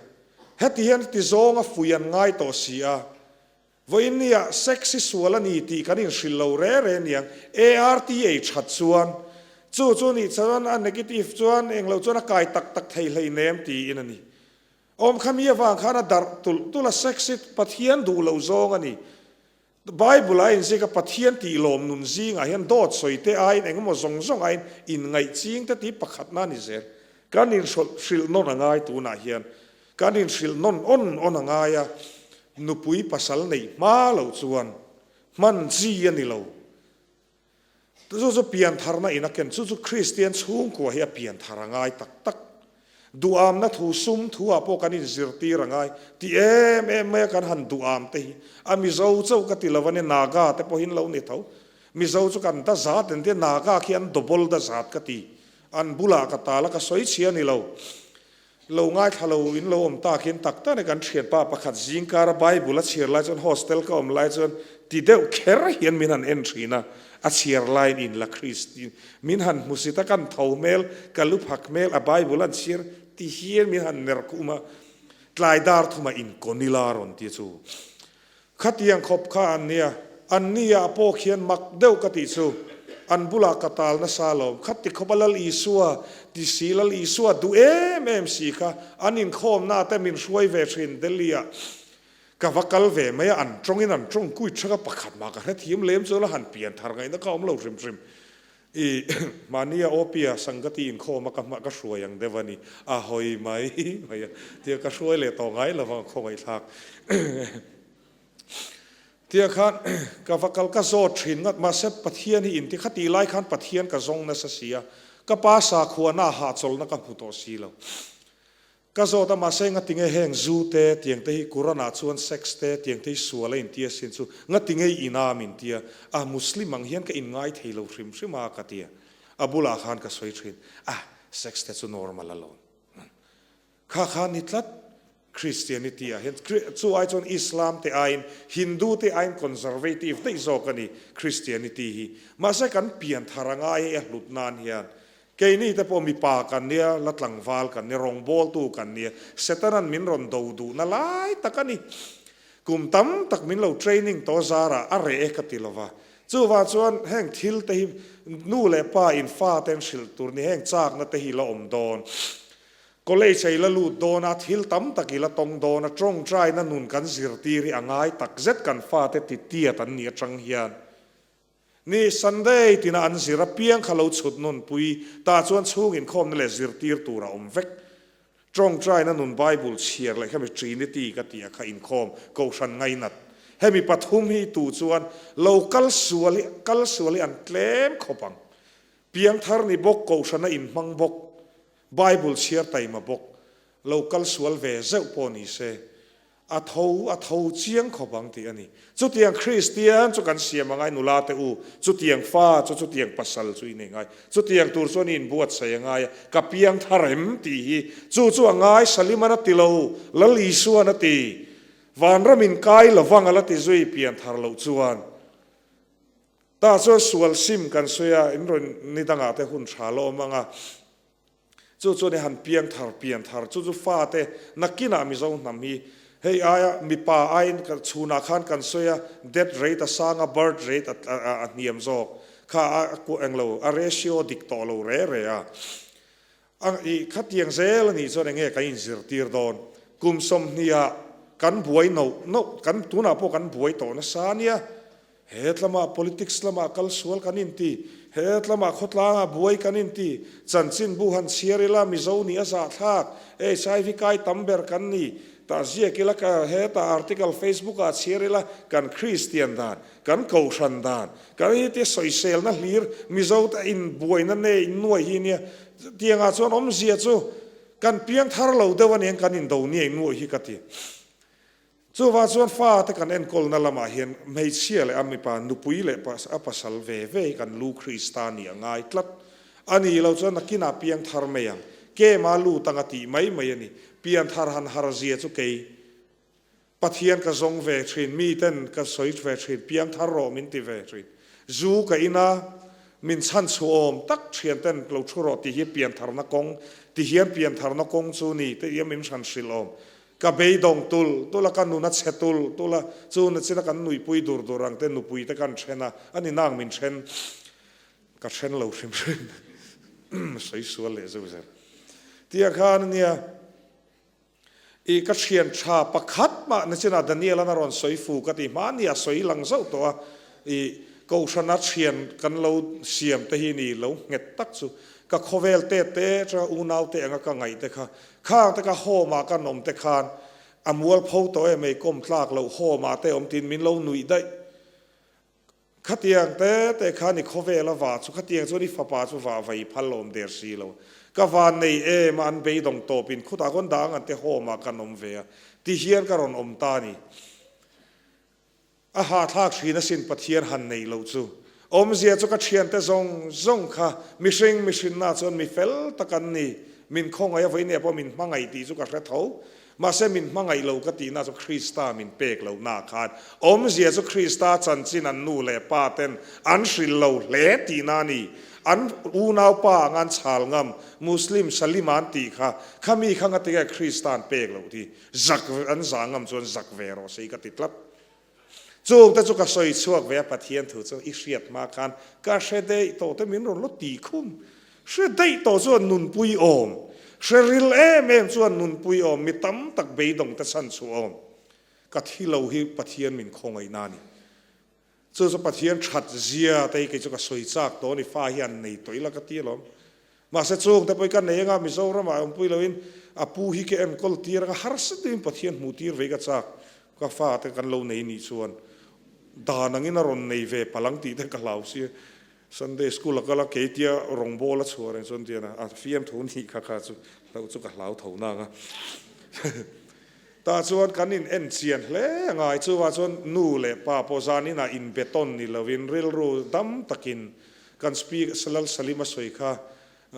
Heti hian ti zawng a fuih an ngai tawh si a. Vawiin nia sex hi sual a ni tih kan inhrilh lo re re niang. ART ei that chuan chu chu nih chuan a negative chuan englo chuan a kai tak tak thei hleinem tiin a ni. Awm kha mi avang khan a darh tulh tulh a, sex hi Pathian duh lo zawng a ni. Bible a inzik a Pathian tih lawm nun zingah hian dawt sawi te aiin engemaw zawng zawng aiin inngaih ching te tih pakhatna a ni zel. Kan inhrilh nawn a ngai tunah hian. Kan inhrilh nawn awn awn a ngai a, nupui pasal neih hma loh chuan hman chi a ni lo. Chu chu piantharna in a ken, chu chu Kristian chhungkua hi a pianthar a ngai tak tak. Duhamna thu sum thu ah pawh kan inzirtir a ngai ti em em mai a kan han duham te hi a Mizo chauh ka ti lo a nia, Naga te pawhin lo ni tho. Mizo chu kan da zat an tia, Naga khi an double da zat ka ti. An bulah ka tal a, ka sawi chhia a ni lo. Lo ngaithla lo in lo awm tak hian tak tak a ni. Kan thianpa pakhat zingkara Bible a chhiar lai chuan hostel ka awm lai chuan ti deuh kher hian min han en thin a, a chhiar laiin in la Kristi min han hmu si ta kan tho hmel, ka lu phak hmel a Bible an chhiar ti hian min han ner khum a, tlai dar thumah in kawnila rawn ti chu. Khatiang khawp kha an nia, an ni ah pawh khian mak deuh ka tih chu, an bulah ka tal nasa lo. Khati khawpa Lal Isua ti si, Lal Isua duh em em si kha an inkhawmna te min hruai ve thin Delhi ah ka va kal ve mai a, an tawngin an tawng kui thak a, pakhat mah ka hrethiam lem chuan a han pian thar ngaihna ka awm lo hrim hrim. I mahnia Opia Sangati inkhawm a ka hma ka hruai ang deuh a ni, a hawi mai mai a, tia ka hruai leh tawh ngai lo vang khawngaihthlak. Tia khan ka va kal ka zawt thin ngat, mahse Pathian hi inti khatih lai khan Pathian ka zawng nasa si a, ka pa sakhuana hahchawlhna ka hmu tawh si lo. Ka zawt a, mahse ngatinge heng zu te tiang te hi Quran ah chuan sex te tiang te hi sual a inti asin chu ngatinge i ina min tia a, Muslim ang hian ka inngai thei lo hrim hrim a ka tia, a bulah khan ka sawi thin a, sex te chu normal alawm kha kha ni tlat Christianity ah hian chu ai chuan Islam te aiin Hindu te aiin conservative daih zawk a ni Christianity hi, mahse kan pianthar a ngai hei a hlut nan hian Keini te pawh mipa kan nia, la tlangval kan nia, rawngbawltu kan nia, Setana'n min rawn do duhna lai tak a ni. Kum tam tak min lo training tawh zarah a reh e ka ti lova. Chuvang chuan heng thil te hi nu leh pa in fa ten hrilh tur ni, heng chakna te hi la awm dawn. College a i la lut dawn a, thil tam tak i la tawng dawn a, tawngtaina nun kan zirtir hi a ngai takzet kan fate titiat an nih atang hian. Ni, Sunday tina an zir apiang kha lo chhut nunpui tah chuan chhung inkhawmna leh zirtir tur a awm vek. Tawngtaina nun Bible chhiar leh khami Trinity ka tih a kha inkhawm kohhran ngainat. Hemi pathum hi tu chuan lo kal sual hi kal sual hi an tlem khawp ang. Piangthar ni bawk kohhrana inhmang bawk Bible chhiar taima bawk lo kal sual ve zeuh pawh ni se, a tho a tho chiang khawp ang tih a ni. Chutiang Kristian chu kan siam a ngai nula te u, chutiang fa chu chutiang pasal chu i nei ngai, chutiang tur chuan i inbuatsaih a ngai a, ka piang thar em tih hi chu chu a ngai, Saliman a ti lo, Lal Isuan a ti, vanram in kai lovang a la ti zui pian thar loh chuan. Tah chuan sual sim kan sawi a, in rawn ni dangah te hun tha la awm ang a, Chu chuan i han piang thar pian thar chu chu fate nakinah Mizo hnam hi hei aia mipa aiin chhunah khan kan sawi a, death rate a sang a, birth rate a hniam zawk kha a englo a ratio dik tawh lo re re a. I khatiang zel a nih chuan enge kan inzirtir dawn? Kum sawmhniha kan buai noh noh kan tunah pawh kan buai tawh nasa ania. He tlamah politics lamah kal sual kan inti, he tlamah khawtlangah buai kan inti, chanchinbu han chhiar ila Mizo nih a zahthlak, HIV kai tam ber kan ni, tah ziak ila ka hetah article Facebook ah chhiar ila kan Kristian dan, kan Kohhran dan, kan hi tia sawiselna hlir Mizo te inbuaina nei nuai hi nia, tiangah chuan awmzia chu kan piangthar lo deuh aniang kan indo niai nuai hi ka ti. Chuvang chuan fate kan enkawlna lamah hian hmeichhia leh a mipa, nupui leh a pasal ve ve hi kan lu Krista nih a ngai tlat. A ni lo chuan nakinah piang thar mai ang, kema lut anga tih mai mai a ni. Pian thar han har zia chu kei Pathian ka zawng ve thin, miten ka sawi ve thin, piang thar rawh min ti ve thin. Zu ka in a, min chhan chhuahawm tak thianten lo thu rawh tih hi pian tharna kawng, ti hian pian tharna kawng chu ni te hian min hran hrilh awm. Ka beidawng tul tul a, ka nun a chhe tul tul a, chu na china kan nuihpui dur dur ang te nupui te kan then a, a ni nang min then, ka then lo hrim hrim, sawi sual leh zeuh zeuh tia khan ania, i ka thian tha pakhat mah na china Daniel an a rawn sawi fu ka ti hma nia sawi lang zauh tawh a, i kohhrana thian kan lo siam te hi ni lo nghet tak chu. Ka khawvel te te atanga unau te anga ka ngaih te kha, khang te ka home ah kan awm te khan a mualpho tawh em ei kawm tlak loh home ah te awm tiin min lo nuih daih. Khatiang te te khan i khawvel a vah chu khatiang chuan i fapa chu vah vai phal awm der si lo. Ka van nei em a an beidawng tawp in khutah khawn dang an te home ah kan awm ve a ti hian ka rawn awm ta ni. A hahthlak hrin asin Pathian han neih loh chu. Awmzia chu ka thiante zawng zawng kha mihring mihrinna chuan mi fel tak an ni. Min khawngaih a vawinia pawh min hmangaih tih chu ka hre tho. Mahse min hmangaih lo ka tihna chu Krista min pek lohna khan awmzia chu Krista chanchin an nu leh pa ten an hrilh lo hle tihna a ni. An unaupa anga an chhal ngam Muslim Salima an tih kha khami kha ngatinge Krista an pek loh tih Zak an zah ngam chuan zak ve rawh se i ka ti tlat. Chung te chu ka sawi chhuak ve a Pathian thu chu i hriat hma khan ka hre daih tawh te min rawn lo ti khum. Hre daih tawh chuan nunpui awm, hre ril em em chuan nunpui awm, mi tam tak beidawng te chhan chhuah awm. Ka thi lo hi Pathian min khawngaihna a ni. Chu chu Pathian that zia te hi kei chu ka sawi chak tawh a ni, fa hi an nei tawh ila ka ti alawm. Mahse chung te pawh hi ka nei anga Mizoramah awmpui loin a pu hi ka enkawl tir anga harsa deuhin Pathian hmuh tir ve hi ka chak. Ka fa te kan lo nei nih chuan dan angin a rawn nei ve palang tih te ka hlau sia. Sunday school a kal a keitia rawngbawl a chhuah reng chuan tian a fiamthu nih kha kha chu hlauh chu ka hlau tho nang a. Tah chuan kan in en chian hle a ngai. Chuvah chuan nu leh pa pawh zan inah in beton ni lovin rilru dam takin kan speaker Lal Salima sawi kha,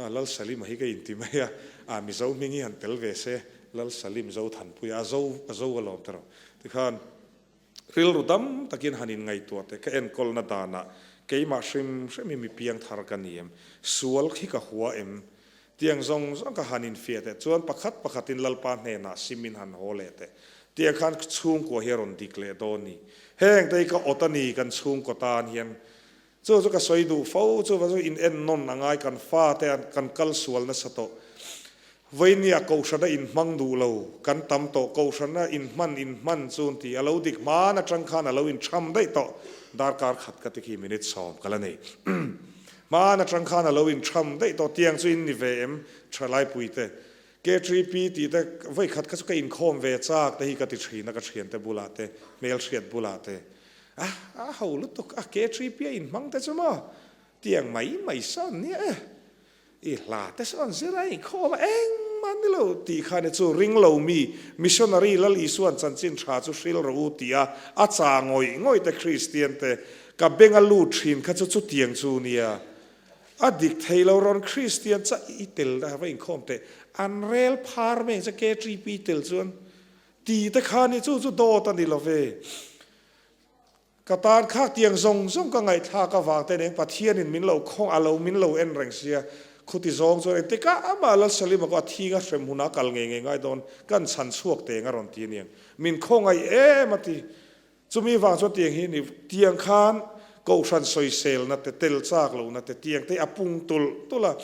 Lal Salima hi ka inti mai a, a Mizo hming hi han tel ve se, Lal Salim Zothanpuia, a zo a zo alawm ta rawh. Tikhan rilru dam takin han in ngaihtuah teh ka enkawlna danah keimah hrim hrim hi mi piang thar ka ni em? Sual khi ka hua em? Tiang zawng zawng ka han infiah teh chuan pakhat pakhatin Lalpa hnenah simin han haw leh teh. Tiang khan chhungkua hi a rawn dik leh dawn ni. Heng te hi ka awt a ni kan chhungkaw tan hian. Chu chu ka sawi duh fo, chu va chu in en nawn a ngai kan fa te an kan kal sual nasa tawh. Vawinia kohhrana inhmang duh lo kan tam tawh, kohhrana inhman inhman chu an ti, a lo dik hman atang khan a lo intham daih tawh, darkar khat ka ti khi minute sawm ka la nei. Hman atang khan a lo intham daih tawh, tiang chu in ni ve em thalaipui te, K3P tih te vawi khat kha chu ka inkhawm ve chak te hi ka ti thin a ka thiante bulah te, hmelhriat bulah te, a a ho lutuk a K3P a inhmang te chu maw tiang mai mai sawn nia e. I hla te sawn zir a inkhawm a engmah ni lo tih khan i chu ring lo mi missionary Lal Isuan chanchin tha chu hril rawh u tih a a cha ngawih ngawih te Kristian te ka beng a lut thin kha chu chutiang chu nia a dik thei lo rawn Kristian cha i tel a va inkhawm teh an rel phar mai ang che KTP tel chuan ti te khan i chu chu dawt a ni lo ve. Ka tan khak tiang zawng zawng ka ngaihthlak avang te nen Pathianin min lo khawng a lo min lo en reng sia, khuti zawng chuan engtik ah amah Lalsalima kawh a thinga hrem hunah a kal ngei ngei ngai dawn kan chhan chhuak teng a rawn ti aniang min khawngaih em a ti. Chumi vang chuan tiang hi ni tiang khan Kohhran sawiselna te tel chak lohna te tiang te a pung tulh tulh a.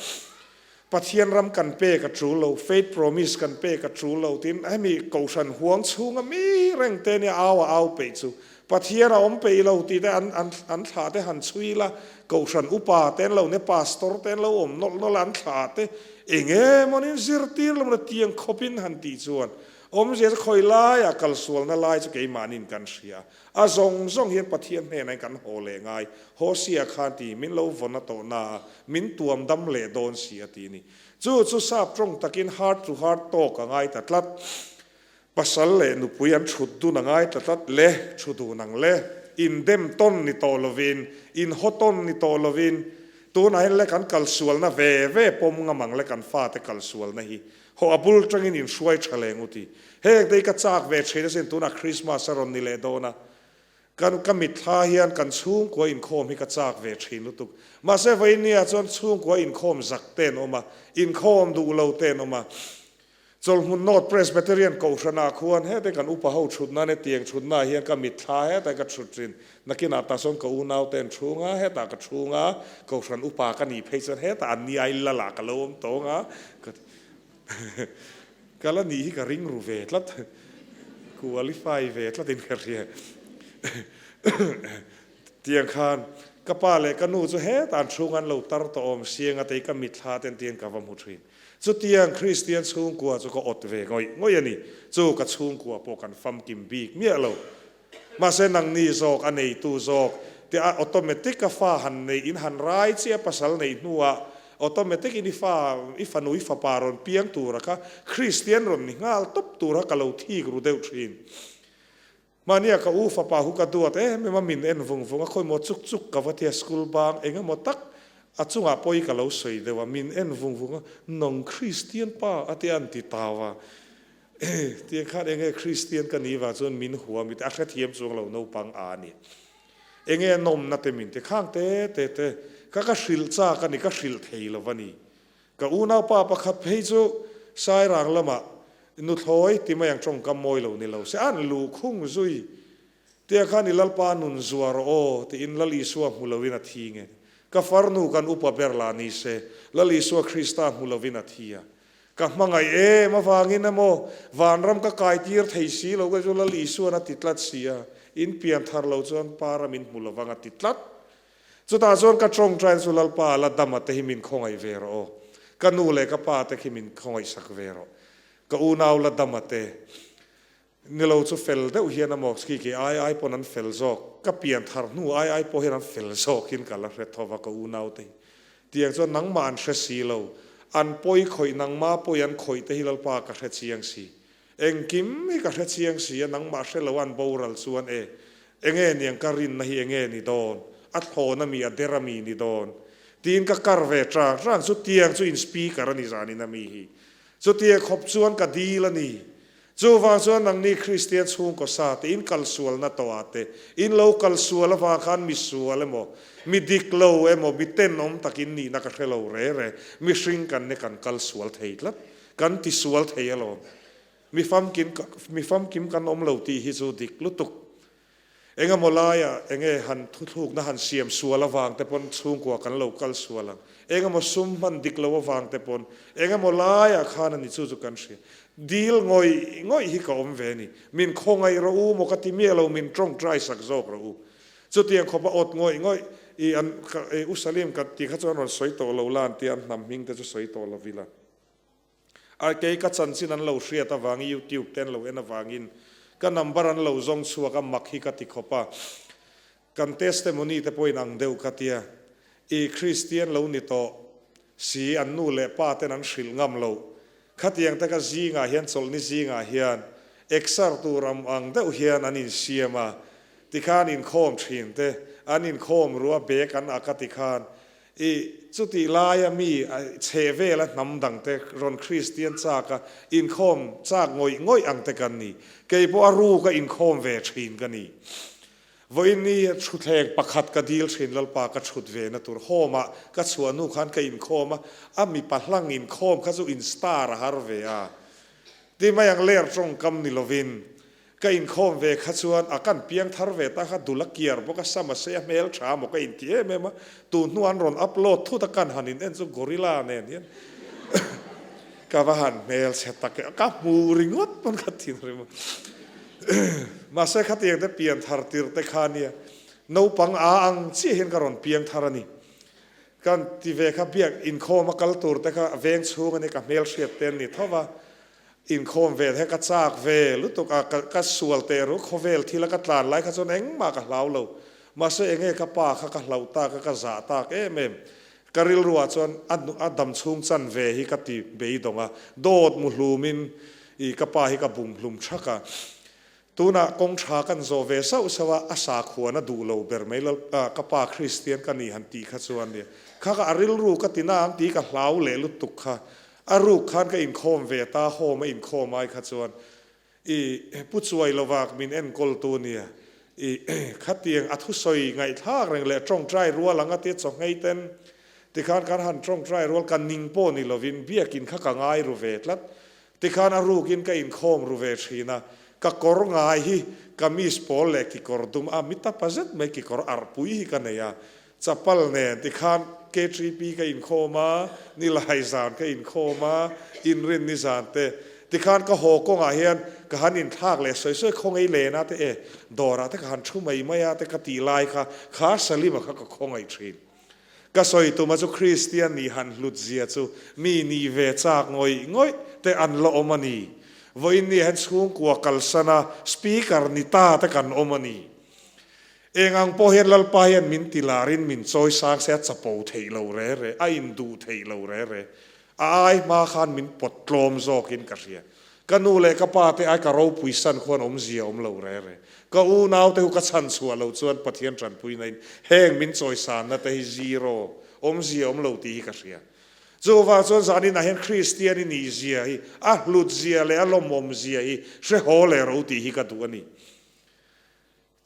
Pathian ram kan pek a tul lo, faith promise kan pek a tul lo tiin hemi Kohhran huang chhunga mi reng te nia au a au peih chu Pathian a awm peih lo tih te an an an thlah te han chhui la, Kohhran upa te an lo nia pastor te an lo awm nawlh nawlh a an thlah te eng emawnin zirtir lo maw tiang khawpin han tih chuan awmzia chu khawi laiah kalsualna lai chu keimahnin kan hria. A zawng zawng hian Pathian hnenah in kan haw leh ngai. Hosea khan ti, min lo vawn a tawh na a, min tuam dam leh dawn si a ti ni. Chu chu sap tawng takin heart to heart talk a ngai ta tlat. Pasal leh nupui an thut dun a ngai ta tlat le, thu dun ang le. In dem tawn ni tawh lovin, in haw tawn ni tawh lovin, tunah hian le kan kalsualna ve ve pawm ngam ang le kan fate kalsualna hi. Haw a bul tangin in hruai tha leng u ti. Heng te hi ka chak ve thin asin tunah Christmas a rawn ni leh dawn a. Kan ka mitthla hian kan chhungkua inkhawm hi ka chak ve thin lutuk. Mahse vawinia chuan chhungkua inkhawm zak te an awm a, inkhawm duh lo te an awm a. Chawlhmun North Presbyterian Kohhranah khuan hete kan upa ho thutna ania tiang thutna ah hian ka mitthla hetah ka thut thin. Nakinah tah sawn ka unau te an chhung a, hetah ka chhung a, Kohhran upa ka nih phei chuan hetah an ni ai lal ah ka lo awm tawng a, ka la nih hi ka ring ru ve tlat, qualify ve tlat in ka hria. Tiang khan. Ka pa leh ka nu chu hetah an chhung an lo tar tawh awm siang a tei ka mitthla ten tiin ka va hmu thin. Chutiang Kristian chhungkua chu ka awt ve ngawih ngawih a ni. Chu ka chhungkua pawh kan famkim bik miah lo. Mahse nangni zawk a neitu zawk te a automatic a fa han neih in han rai chiah pasal neih hnuah automatic in i fa i fanu i fapa rawn piang tura kha Kristian rawn ni nghal tawp tura ka lo thik ru deuh thin. Mahnia ka u fapa hu ka duat em em a, min en vung vung a, khawimaw chuk chuk ka va tia school bang eng emaw tak a chungah pawi ka lo sawi deuh a, min en vung vung a, nang Kristian pa a tia an ti tau a, eh tiang khan enge Kristian ka nih vang chuan min huam i ti a hrethiam chuang lo naupang a ni. Enge a nawmna te min ti khang te te te kha ka hrilh chak a ni, ka hrilh thei lo va ni. Ka unaupa pakhat phei chu Sairang lamah nuthlawi ti mai ang tawngkam mawi lo ni lo se an luh khung zui tia khan i Lalpa nun zuar rawh aw tiin Lal Isua hmu loin a thi nge. Ka farnu kan upa ber lah ni se Lal Isua Krista hmu loin a thi a. Ka hmangaih em avangin emaw vanram ka kai tir thei si lo ka chu Lal Isuan a ti tlat si a, in pian thar lo chuan Pa ram in hmu lovang a ti tlat. Chutah chuan ka tawngtaina chu Lalpa la dama te hi min khawngaih ve rawh aw. Ka nu leh ka pa te khi min khawngaih sak ve rawh. Ka unau la dama te nilo chu fel deuh hian a maw khi khi ai ai pawn an fel zawk. Ka pian thar hnu ai ai pawh hian an fel zawkin ka la hre tho va ka unau te hi. Tiang chuan nangmah an hre si lo. An pawi khawih nangmah pawi an khawih te hi Lalpa ka hre chiang si. Engkim hi ka hre chiang si a, nangmah hre lo an boral chuan e, enge niang ka rinna hi enge ni dawn, a thlawn ami a der ami ni dawn? Tiin ka kar ve chang chang, chutiang chu in speaker a ni zanin ami hi. Chutia khawp chuan ka dil a ni. Chuvang chuan nangni Kristian chhungkaw sa te in kalsualna tawh ah te, in lo kalsual avang khan misual emaw, mi dik lo emaw, mi tenawm takin nihna ka hre lo re re, mihring kan ne kan kalsual thei tlat. Kan tisual thei alawm. Mi famkim mi famkim kan awm lo tih hi chu dik lutuk. Engemaw laiah enge han thuthlukna han siam sual avang te pawn chhungkua kan lo kal sual ang. Engemaw sum hman dik lo avang te pawn engemaw laiah khan a ni chu chu kan hria. Dil ngawih ngawih hi ka awm ve a ni. Min khawngaih rawh u maw ka ti miah lo min tawngtai sak zawk rawh u. Chutiang khawpa awt ngawih ngawih i an u Salim ka ti kha chuan rawn sawi tawh lo la an tia an hnam hming te chu sawi tawh lo ila. A kei ka chanchin an lo hriat avangin YouTube te an lo en avangin ka number an lo zawng chhuak a mak hi ka ti khawp a. Kan testimony te pawhin ang deuh ka tia. I Kristian lo ni tawh si an nu leh pa ten an hrilh ngam loh. Khatiang te ka zingah hian chawlhni zingah hian exer tur am ang deuh hian an insiam a. Tikhan inkhawm thin te an inkhawm ru a bag an ak a tikhan I chutih laia mi chhe vela hnam dangte rawn Kristian chaka inkhawm chak ngawih ngawih ang te kan ni. Kei pawh a ruka inkhawm ve thin ka ni. Vawiin ni thutthleng pakhat ka dil thin Lalpa ka thut ve na tur home ah ka chhuah hnu khan ka inkhawm a, a mipa hlang inkhawm kha chu in star a har ve a. Ti mai ang ler tawngkam ni lovin Ka inkhawm ve kha chuan a kan piang thar ve ta kha dul a kiar bawk a, sam a sei a hmel tha maw ka inti em em a, tun hnu an rawn upload thut a kan han in en chu gorilla nen hian ka va han hmel chhe tak e, ka hmu ringawt pawn ka thin rim a. Mahse khatiang te pian thar tir te kha nia naupang a ang chiah hian ka rawn piang thar a ni. Kan ti ve kha biak inkhawm a kal tur te kha veng chhung a ni ka hmel hriat te an ni tho va, Inkhawm vel he ka chak ve lutuk a, ka sual teh ru, khawvel thil a ka tlan lai kha chuan engmah ka hlau lo. Mahse enge ka pa kha ka hlauh tak a, ka zah tak em em. Ka rilruah chuan a a dam chhung chan ve hi ka ti beidawng a, dawt mu hlumin i ka pa hi ka bum hlum thak a. Tunah kawng tha kan zawh ve sauh sauh a, a sakhuan a duh lo ber mai lal ka pa Kristian ka ni han tih kha chuan nia kha ka a rilru ka ti na ang tih ka hlau leh lutuk kha a ruk khan ka inkhawm ve ta home a inkhawm ai kha chuan i pu chuai lovak min enkawl tu nia i khatiang a thusawi ngaihthlak reng leh tawngtai rual ang a tia chawhngei ten tikhan kan han tawngtai rual ka ning pawh ni lovin biakin kha ka ngai ru ve tlat Tikhan a rukin ka inkhawm ru ve thin a, ka kawr ngai hi kamis pawl leh kikawr dum a mi tapa zet mai kikawr arpui hi ka nei a, chapal nen tikhan KTP ka inkhawm a, nilai zan ka inkhawm a, inrin ni zan te. Tikhan ka haw kawngah hian ka han inthlak leh sawi sawi khawngaih len a te e, dawrah te ka han thu mai mai a te ka tih lai kha, kha Salima kha ka khawngaih thin. Ka sawi tuma chu Kristian nih han hlut zia chu mi nih ve chak ngawih ngawih te an la awm a ni. Vawiin ni hian chhungkua kalsana Speaker ni ta te kan awm a ni. Eng ang pawh hian Lalpa hian min ti larin min chawi sang se a chapo theih lo re re, a induh theih lo re re. A ai hma khan min pawt tlawm zawkin ka hria. Ka nu leh ka pa te ai ka ropui san khuan awmzia awm lo re re. Ka unau te hu ka chhan chhuah lo chuan Pathian tanpuina in heng min chawi sanna te hi zero, awmzia awm lo tih hi ka hria. Chuvang chuan zanin ah hian Kristian i nih zia hi, a hlut zia leh a lawmawm zia hi hre haw leh ro tih hi ka duh a ni.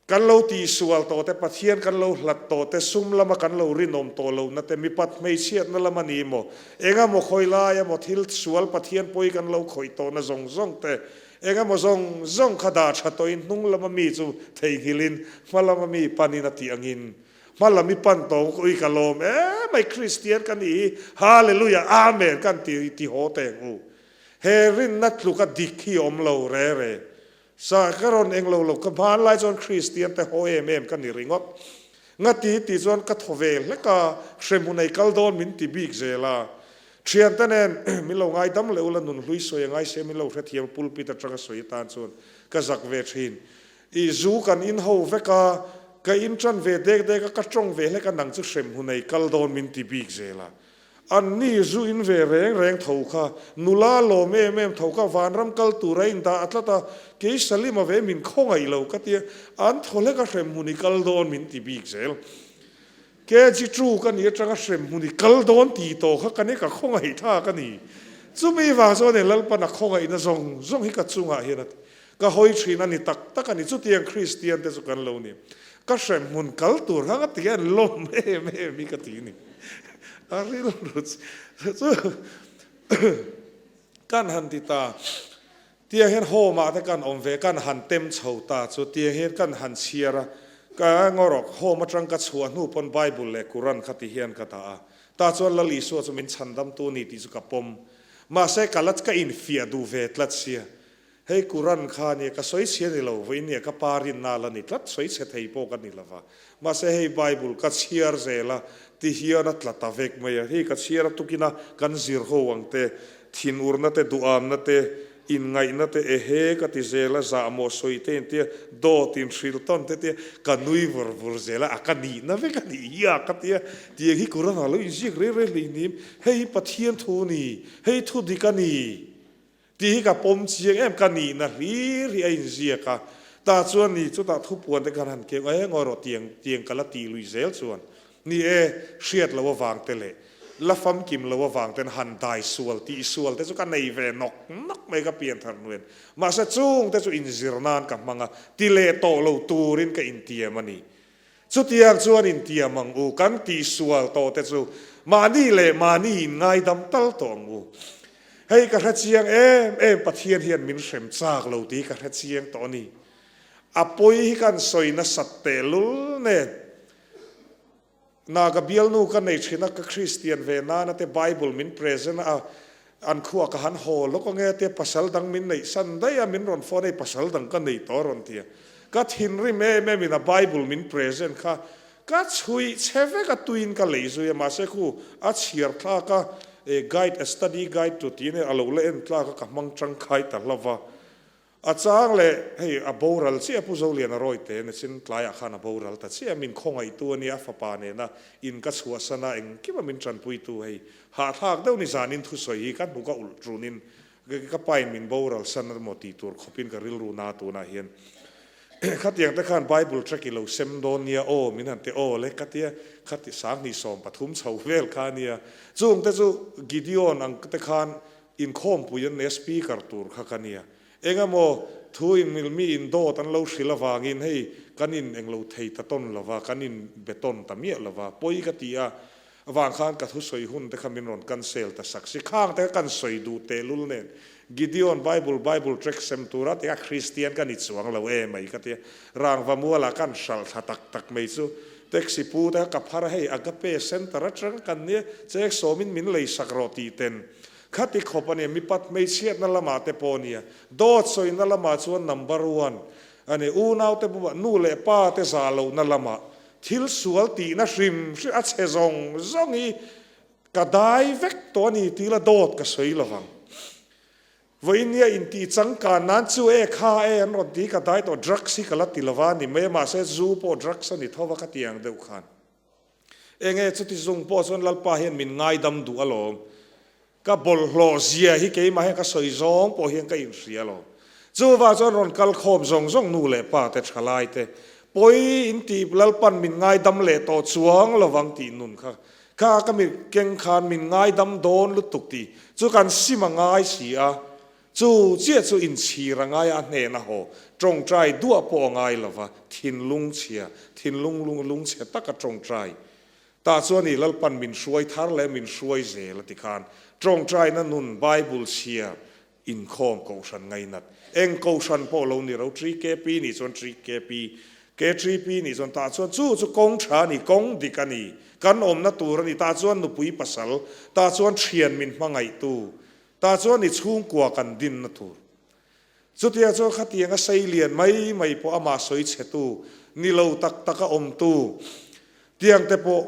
Kan lo tihsual tawh te, Pathian kan lo hlat tawh te, sum lama kan lo rinawm tawh lohna te, mipat hmeichhiatna lam a ni maw, eng emaw khawi lai emaw thil sual Pathian pawi kan lo khawih tawhna zawng zawng te, eng emaw zawng zawng kha dah tha tawhin hnung lama mi chu theihnghilhin hma lama mi panin a tih angin hma lam i pan tawng ka ui ka lawm emai Kristian ka nih hi Hallelujah Amen kan ti ti haw teng u. He rinna tluka dik hi awm lo re re. Sa ka rawn eng lo lo, ka hmanlai chuan Kristian te haw em em ka ni ringawt. Ngati tih chuan ka thaw ve hlek a, hremhmun ei kal dawn min ti bik zel a. Thiante nen min lo ngaidam leh ula nunhlui sawi a ngai se min lo hrethiam pulpit atanga sawi atan chuan ka zak ve thin. I zu kan in ho vek a, ka in tan ve dek dek a, ka tawng ve hlek a nang chu hremhmun ei kal dawn min ti bik zel a. An ni zu in ve reng reng tho kha, nula lawm em em tho kha vanram kal tur a indah a tlat a, kei Salima ve min khawngaih lo ka tia, an thaw hlek a hrem hmun i kal dawn min ti bik zel. KG two ka nih atanga hrem hmun i kal dawn ti tawh kha ka ni ka khawngaih tha ka ni. Chumi vang chuan e Lalpan a khawngaihna zawng zawng hi ka chungah hian a ti. Ka hawi thin a ni tak tak a ni, chutiang Kristian te chu kan lo ni. Ka hrem hmun kal tur kha ka ti an lawm em em hi ka ti ni. A rilru chu kan han ti ta, tiang hian home ah te kan awm ve, kan han tem chho ta chu tiang hian kan han chhiar a, ka ngawrawk home atang ka chhuah hnu pawn Bible leh Quran kha ti hian ka dah a, tah chuan Lal Isua chu min chhandamtu ni tih chu ka pawm. Mahse ka la ka infiah duh ve tlat sia. Hei Quran kha nia ka sawi chhe ni lo, vawiin nia ka pa rinna la ni tlat, sawi chhe thei pawh ka ni lova. Mahse hei Bible ka chhiar zel a, ti hian a tla ta vek mai a. Hei ka chhiar a tukin a kan zir ho ang te, thinurna te, duhamna te, inngaihna te, ehe ka ti zel a, zahmawh sawi te intia, dawt inhrilh tawn te tia, ka nui vur vur zel a, a ka nihna vek a nih hi a ka tia, tiang hi Quran ah lo inziak rei rei hleihnim, hei hi Pathian thu a ni, hei thu dik a ni. Tih hi ka pawm chiang em, ka nihna hlir hi a inziak a, tah chuan ni chutah thupuan te khan han keu e ngawi rawh tiang tiang ka la tih lui zel chuan ni e hriat lo avang te leh la famkim lo avang ten han dai sual tih sual te chu ka nei ve nawk nawk mai ka pian thar hnuin mahse chung te chu inzir nan ka hmang a ti leh tawh lo turin ka intiam a ni. Chutiang chuan intiam ang u, kan tihsual tawh te chu mahni leh mahni in ngaidam tal tawh ang u. Hei ka hre chiang em em Pathian hian min hrem chak lo tih hi ka hre chiang tawh a ni. A pawi hi kan sawi nasat tehlul nen. Na ka bialnu ka nei thin a, ka Kristian ve nana te Bible min present a, an khuah ka han haw lawk ange tia pasal dang min neih san daih a, min rawn phone a hei pasal dang ka nei tawh a rawn ti a. Ka thinrim em em in a Bible min present kha ka chhuih chhe vek a tuiin ka lei zui a, mahse khu a chhiar thlak a, guide a study guide tu tiin a lo la en tlak a ka hmang tangkai ta hlauh a. A chang leh hei a boral chiah Pu Zoliana Rawite nichin tlaiah khan a boral ta chiah min khawngaihtu a nia a fapa nena in ka chhuahsan a engkim a min tanpuitu hei hahthlak deuh ni zanin thusawi hi ka hnuk a ulh tunin ka pain min boral san a maw tih tur khawpin ka rilru na tunah hian khatiang te khan Bible track i lo sem dawn nia aw min han ti aw le ka tia khati 2013 chho vel kha nia chung te chu Gideon ang te khan Inkhawmpui an nei a speaker tur kha ka nia. Engemaw thu in mil mi in dawt an lo hrilh avangin hei kan in englo thei ta tawn lova, kan in be tawn ta miah lova, pawi ka ti a vang khan ka thusawi hun te kha min rawn cancel ta sak si. Khang te kha kan sawi duh tehlul nen Gideon Bible Bible track sem tura ti a Kristian ka ni chuang lo e mai ka tia. Rangva mualah kan hralh thla tak tak mai chu taxi pu te kha ka phar a hei Agape Center atang kan nia chek sawmin min lei sak rawh tih ten. Khati khawp a nia, mipat hmeichhiatna lamah te pawh a nia, dawt sawina lamah chuan number one a ni. Unaute bulah nu leh pa te zah lohna lamah thil sual tihna hrim hrim a chhe zawng zawng hi ka dai vek tawh a ni tih la dawt ka sawi lovang. Vawinia intih changkan nan chu e kha e an rawn ti ka dai tawh drugs hi ka la ti lova ni mai a mahse zu pawh drugs a ni tho va ka ti ang deuh khan. Enge chuti zung pawh chuan Lalpa hian min ngaidam duh alawm. Ka bawlhhlawh zia hi keimah hian ka sawi zawng pawh hian ka inhria alawm. Chuvah chuan rawn kal khawm zawng zawng nu leh pa te thalai te pawi intih Lalpan min ngaidam leh tawh chuang lovang tih nun kha Kha ka mi keng khan min ngaidam dawn lutuk tih chu kan sim a ngai si a, chu chiah chu inchhir a ngai a, a hnena haw tawngtai duah pawh a ngai lo va, thinlung chhia, thinlung lungchhe taka tawngtai tah chuan i Lalpan min hruai thar leh min hruai zel a ti khan tawngtaina nun Bible chhiar Inkhawm kohhran ngainat. Eng kohhran pawh lo ni ro, TKP nih chuan TKP, KTP nih chuan tah chuan chu chu kawng tha a ni, kawng dik a ni, kan awmna tur a ni, tah chuan nupui pasal, tah chuan thian min hmangaihtu, tah chuan i chhungkua kan dinna tur. Chutia chuan khatianga sei lian mai mai pawh amah sawi chhetu, ni lo tak taka awmtu tiang te pawh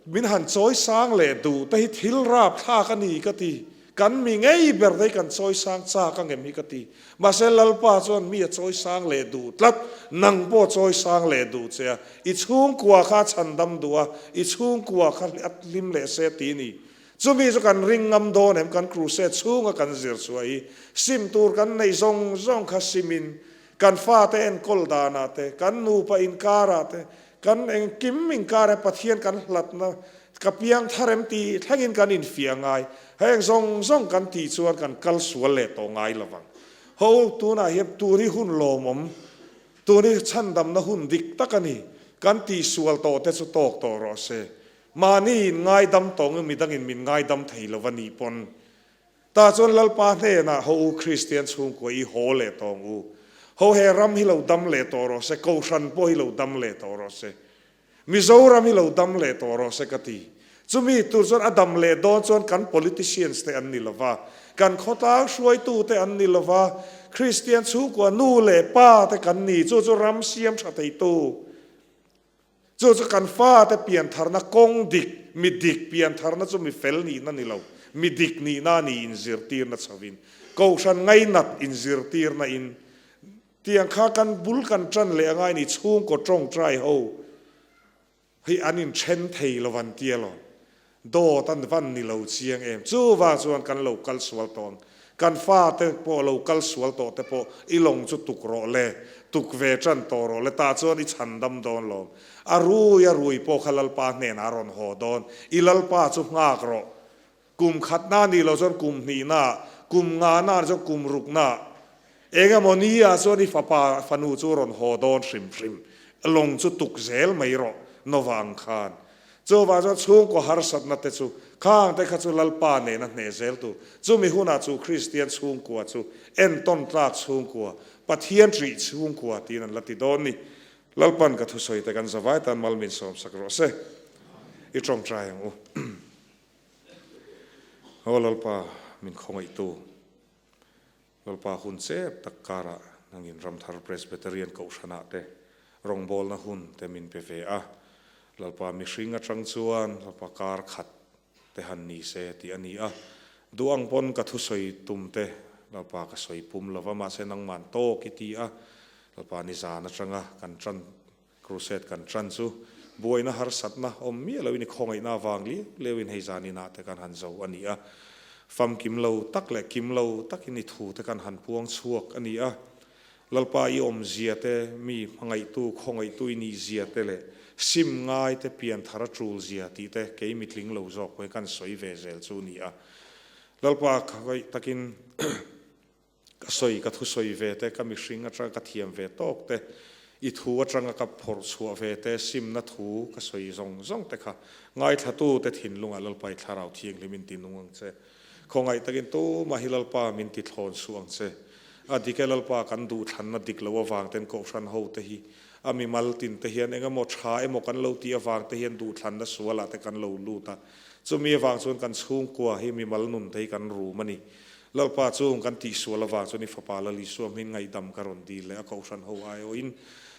min han chawi sang leh duh te hi thil rap thlak a ni ka ti. Kan mi ngei ber te hi kan chawi sang chak ang em hi ka ti. Mahse Lalpa chuan mi a chawi sang leh duh tlat, nang pawh chawi sang leh duh che a, i chhungkua kha a chhandam duh a, i chhungkua kha a hlim leh se ti ni. Chumi chu kan ring ngam dawn em kan crusade chhunga kan zir chhuah hi sim tur kan neih zawng zawng kha simin kan fate enkawl danah te, kan nupa inkarah te, Kan engkim inkar e Pathian kan hlatna ka piang thar em tih thlengin kan infiah ngai. Heng zawng zawng kan tih chuan kan kal sual leh tawh ngai lo vang. Ho, tunah hian tur hi hun lawmawm, tun hi chhandamna hun dik tak a ni. Kan tihsual tawh te chu tawk tawh rawh se. Mahni in ngaidam tawng in midangin min ngaidam thei lo va nih pawn. Tah chuan Lalpa hnenah ho u Kristian chhungkua i haw leh tawng u. Ho he ram hi lo dam leh tawh rawh se, Kohhran pawh hi lo dam leh tawh rawh se. Mizoram hi lo dam leh tawh rawh se ka ti. Chumi tur chuan a dam leh dawn chuan kan politicians te an ni lova, kan khawtlang hruaitu te an ni lova, Kristian chhungkua nu leh pa te kan ni, chu chu ram siam tha theitu. Chu chu kan fate piantharna kawng dik, mi dik piantharna chu mi fel nihna ni lo, mi dik nihna a ni inzirtirna chhovin, Kohhran ngainat inzirtirna in tiang kha kan bul kan tan leh angai ni, chhungkaw tawngtai ho hi an inthen thei lo an tia lo. Dawt an van ni lo chiang em? Chuvang chuan kan lo kal sual tawh ang. Kan fate pawh lo kal sual tawh te pawh i lawng chu tuk rawh le, tuk ve tan tawh rawh le, tah chuan i chhan dam dawn lawm. A rui a rui pawh kha Lalpa hnenah a rawn haw dawn. I Lalpa chu nghak rawh. Kum khatna nih loh chuan kum hnihna, kum ngana nih chuan kum rukna. Eng emaw ni ah chuan i fapa fanu chu rawn haw dawn hrim hrim. Lawng chu tuk zel mai rawh, Nova ang khan. Chuvang chuan chhungkaw harsatna te chu khang te kha chu Lalpa nena hneh zel tur. Chumi hunah chu Kristian chhungkua chu entawn tlak chhungkua, Pathian hrih chhungkua tiin an la ti dawn ni. Lalpan ka thusawi te kan zavai tan mal min sawmsak rawh se. I tawngtai ang u. Aw Lalpa min khawngaihtu. Lalpa hun chep tak karah nangin Ramthar Presbyterian Kohhranah te rawngbawlna hun te min pe ve a. Lalpa mihring atang chuan Lalpa kar khat te han ni se tih a ni a. Duh ang pawn ka thusawi tum te Lalpa ka sawi pum lova mahse nangman tawk i ti a. Lalpa nizan atanga kan tan Crusade kan tan chu buaina harsatna awm miah loin i khawngaihna avang liau liauin hei zan inah te kan han zo a ni a. Famkim lo tak leh kim lo takin i thu te kan han puang chhuak a ni a. Lalpa i awmzia te, mi hmangaihtu, khawngaihtu i nihzia te leh sim ngai te pian thar a tul zia tih te kei mitling lo zawk pawhin kan sawi ve zel chu a ni a. Lalpa khawngaih takin Ka sawi, ka thusawi ve te, ka mihring atanga ka thiam ve tawk te, i thu atanga ka phawrh chhuah ve te, simna thu ka sawi zawng zawng te kha ngaithlatu te thinlungah Lalpa i thlarau thianghlim in ti nung ang che. Khawngaih takin tumah hi Lalpa min ti thlawn suh ang che. A dik e Lalpa kan duhthlanna dik lo avang ten Kohhran ho te hi a mimal tin te hian engemaw tha emaw kan lo tih avang te hian duhthlanna sualah te kan lo lut a. Chumi avang chuan kan chhungkua hi mimal nun te hi kan rum a ni. Lalpa chung kan tihsual avang chuan i Fapa Lal Isua hming ngaihdam ka rawn dil leh a Kohhran ho aiawhin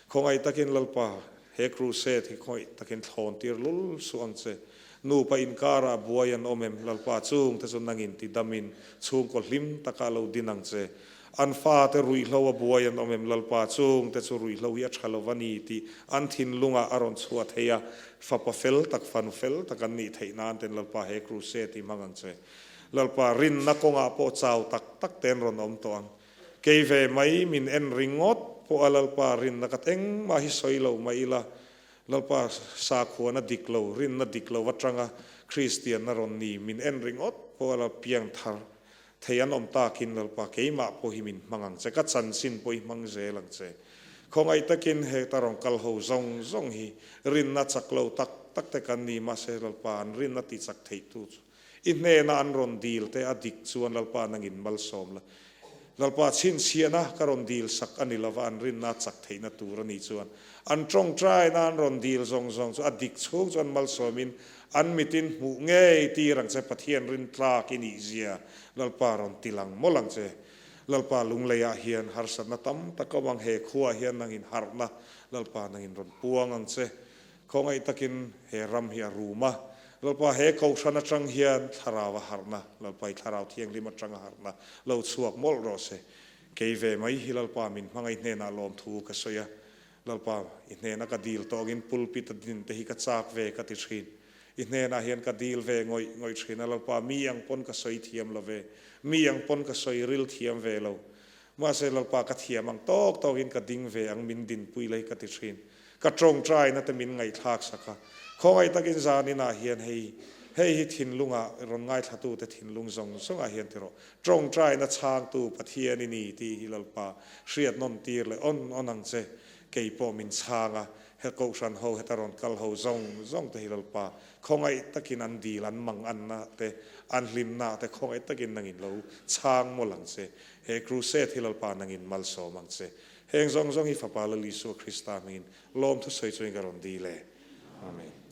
khawngaih takin Lalpa he crusade hi khawngaih takin thlawn tir lul suh ang che. Nupa inkarah buai an awm em? Lalpa chung te chu nangin ti damin chhungkaw hlim takah lo din ang che. An fate ruihhlo a buai an awm em? Lalpa chung te chu ruihhlo hi a tha lo va ni tih an thinlungah a rawn chhuah thei a, fapa fel tak, fanu fel tak an nih theih nan ten Lalpa he crusade hi hmang ang che. Lalpa rinna kawngah pawh chau tak tak te an rawn awm tawh ang. Kei ve mai min en ringawt pawh a Lalpa rinna ka engmah hi sawi lo mai ila, Lalpa sakhuana dik lo, rinna dik lo atanga Kristianna rawn ni min en ringawt pawh a la piang thar thei an awm takin Lalpa keimah pawh hi min hmang ang che, ka chanchin pawh i hmang zel ang che. Khawngaih takin heta rawn kal ho zawng zawng hi rinna chak lo tak tak te kan ni mahse Lalpa an rinna ti chak theih tu chu i hnena an rawn dil te a dik chuan Lalpa nangin malsawm la. Lalpa chhinchhiahna ka rawn dil sak a ni lova an rinna chak theihna tur a nih chuan an tawngtaina an rawn dil zawng zawng chu a dik chhung chuan malsawmin an mitin hmuh ngei tir ang che Pathian rin tlak i nih zia Lalpa rawn ti lang mawlh ang che. Lalpa lungleiah hian harsatna tam tak awm ang he khuaah hian nangin harhna Lalpa nangin rawn puang ang che. Khawngaih takin he ram hi a rum a, Lalpa he Kohhran atang hian thlarau a harhna, Lalpa i thlarau thianghlim atanga harhna lo chhuak mawlh rawh se. Kei ve mai hi Lalpa min hmangaih hnenah lawmthu ka sawi a, Lalpa i hnena ka dil tawngin pulpit a din te hi ka chak ve ka ti thin. I hnenah hian ka dil ve ngawih ngawih thin a, Lalpa mi ang pawn ka sawi thiam lo ve, mi ang pawn ka sawi ril thiam ve lo. Mahse Lalpa ka thiam ang tawk tawkin ka ding ve ang min dinpui lai ka ti thin. Ka tawngtaina te min ngaihthlak sak a. Khawngaih takin zan inah hian hei hei hi thinlungah rawn ngaithlatute thinlung zawng zawngah hian ti rawh. Tawngtaina chhangtu Pathian i ni tih hi Lalpa hriat nawn tir leh awn awn ang che. Kei pawh min chhang a, he Kohhran ho heta rawn kal ho zawng zawng te hi Lalpa khawngaih takin an dil an mang anna te an hlimna te khawngaih takin nangin lo chhang mawlh ang che. He crusade hi Lalpa nangin malsawm ang che. Heng zawng zawng hi Fapa Lal Isua Krista hmingin lawmthu sawi chuin ka rawn dil e. Amen.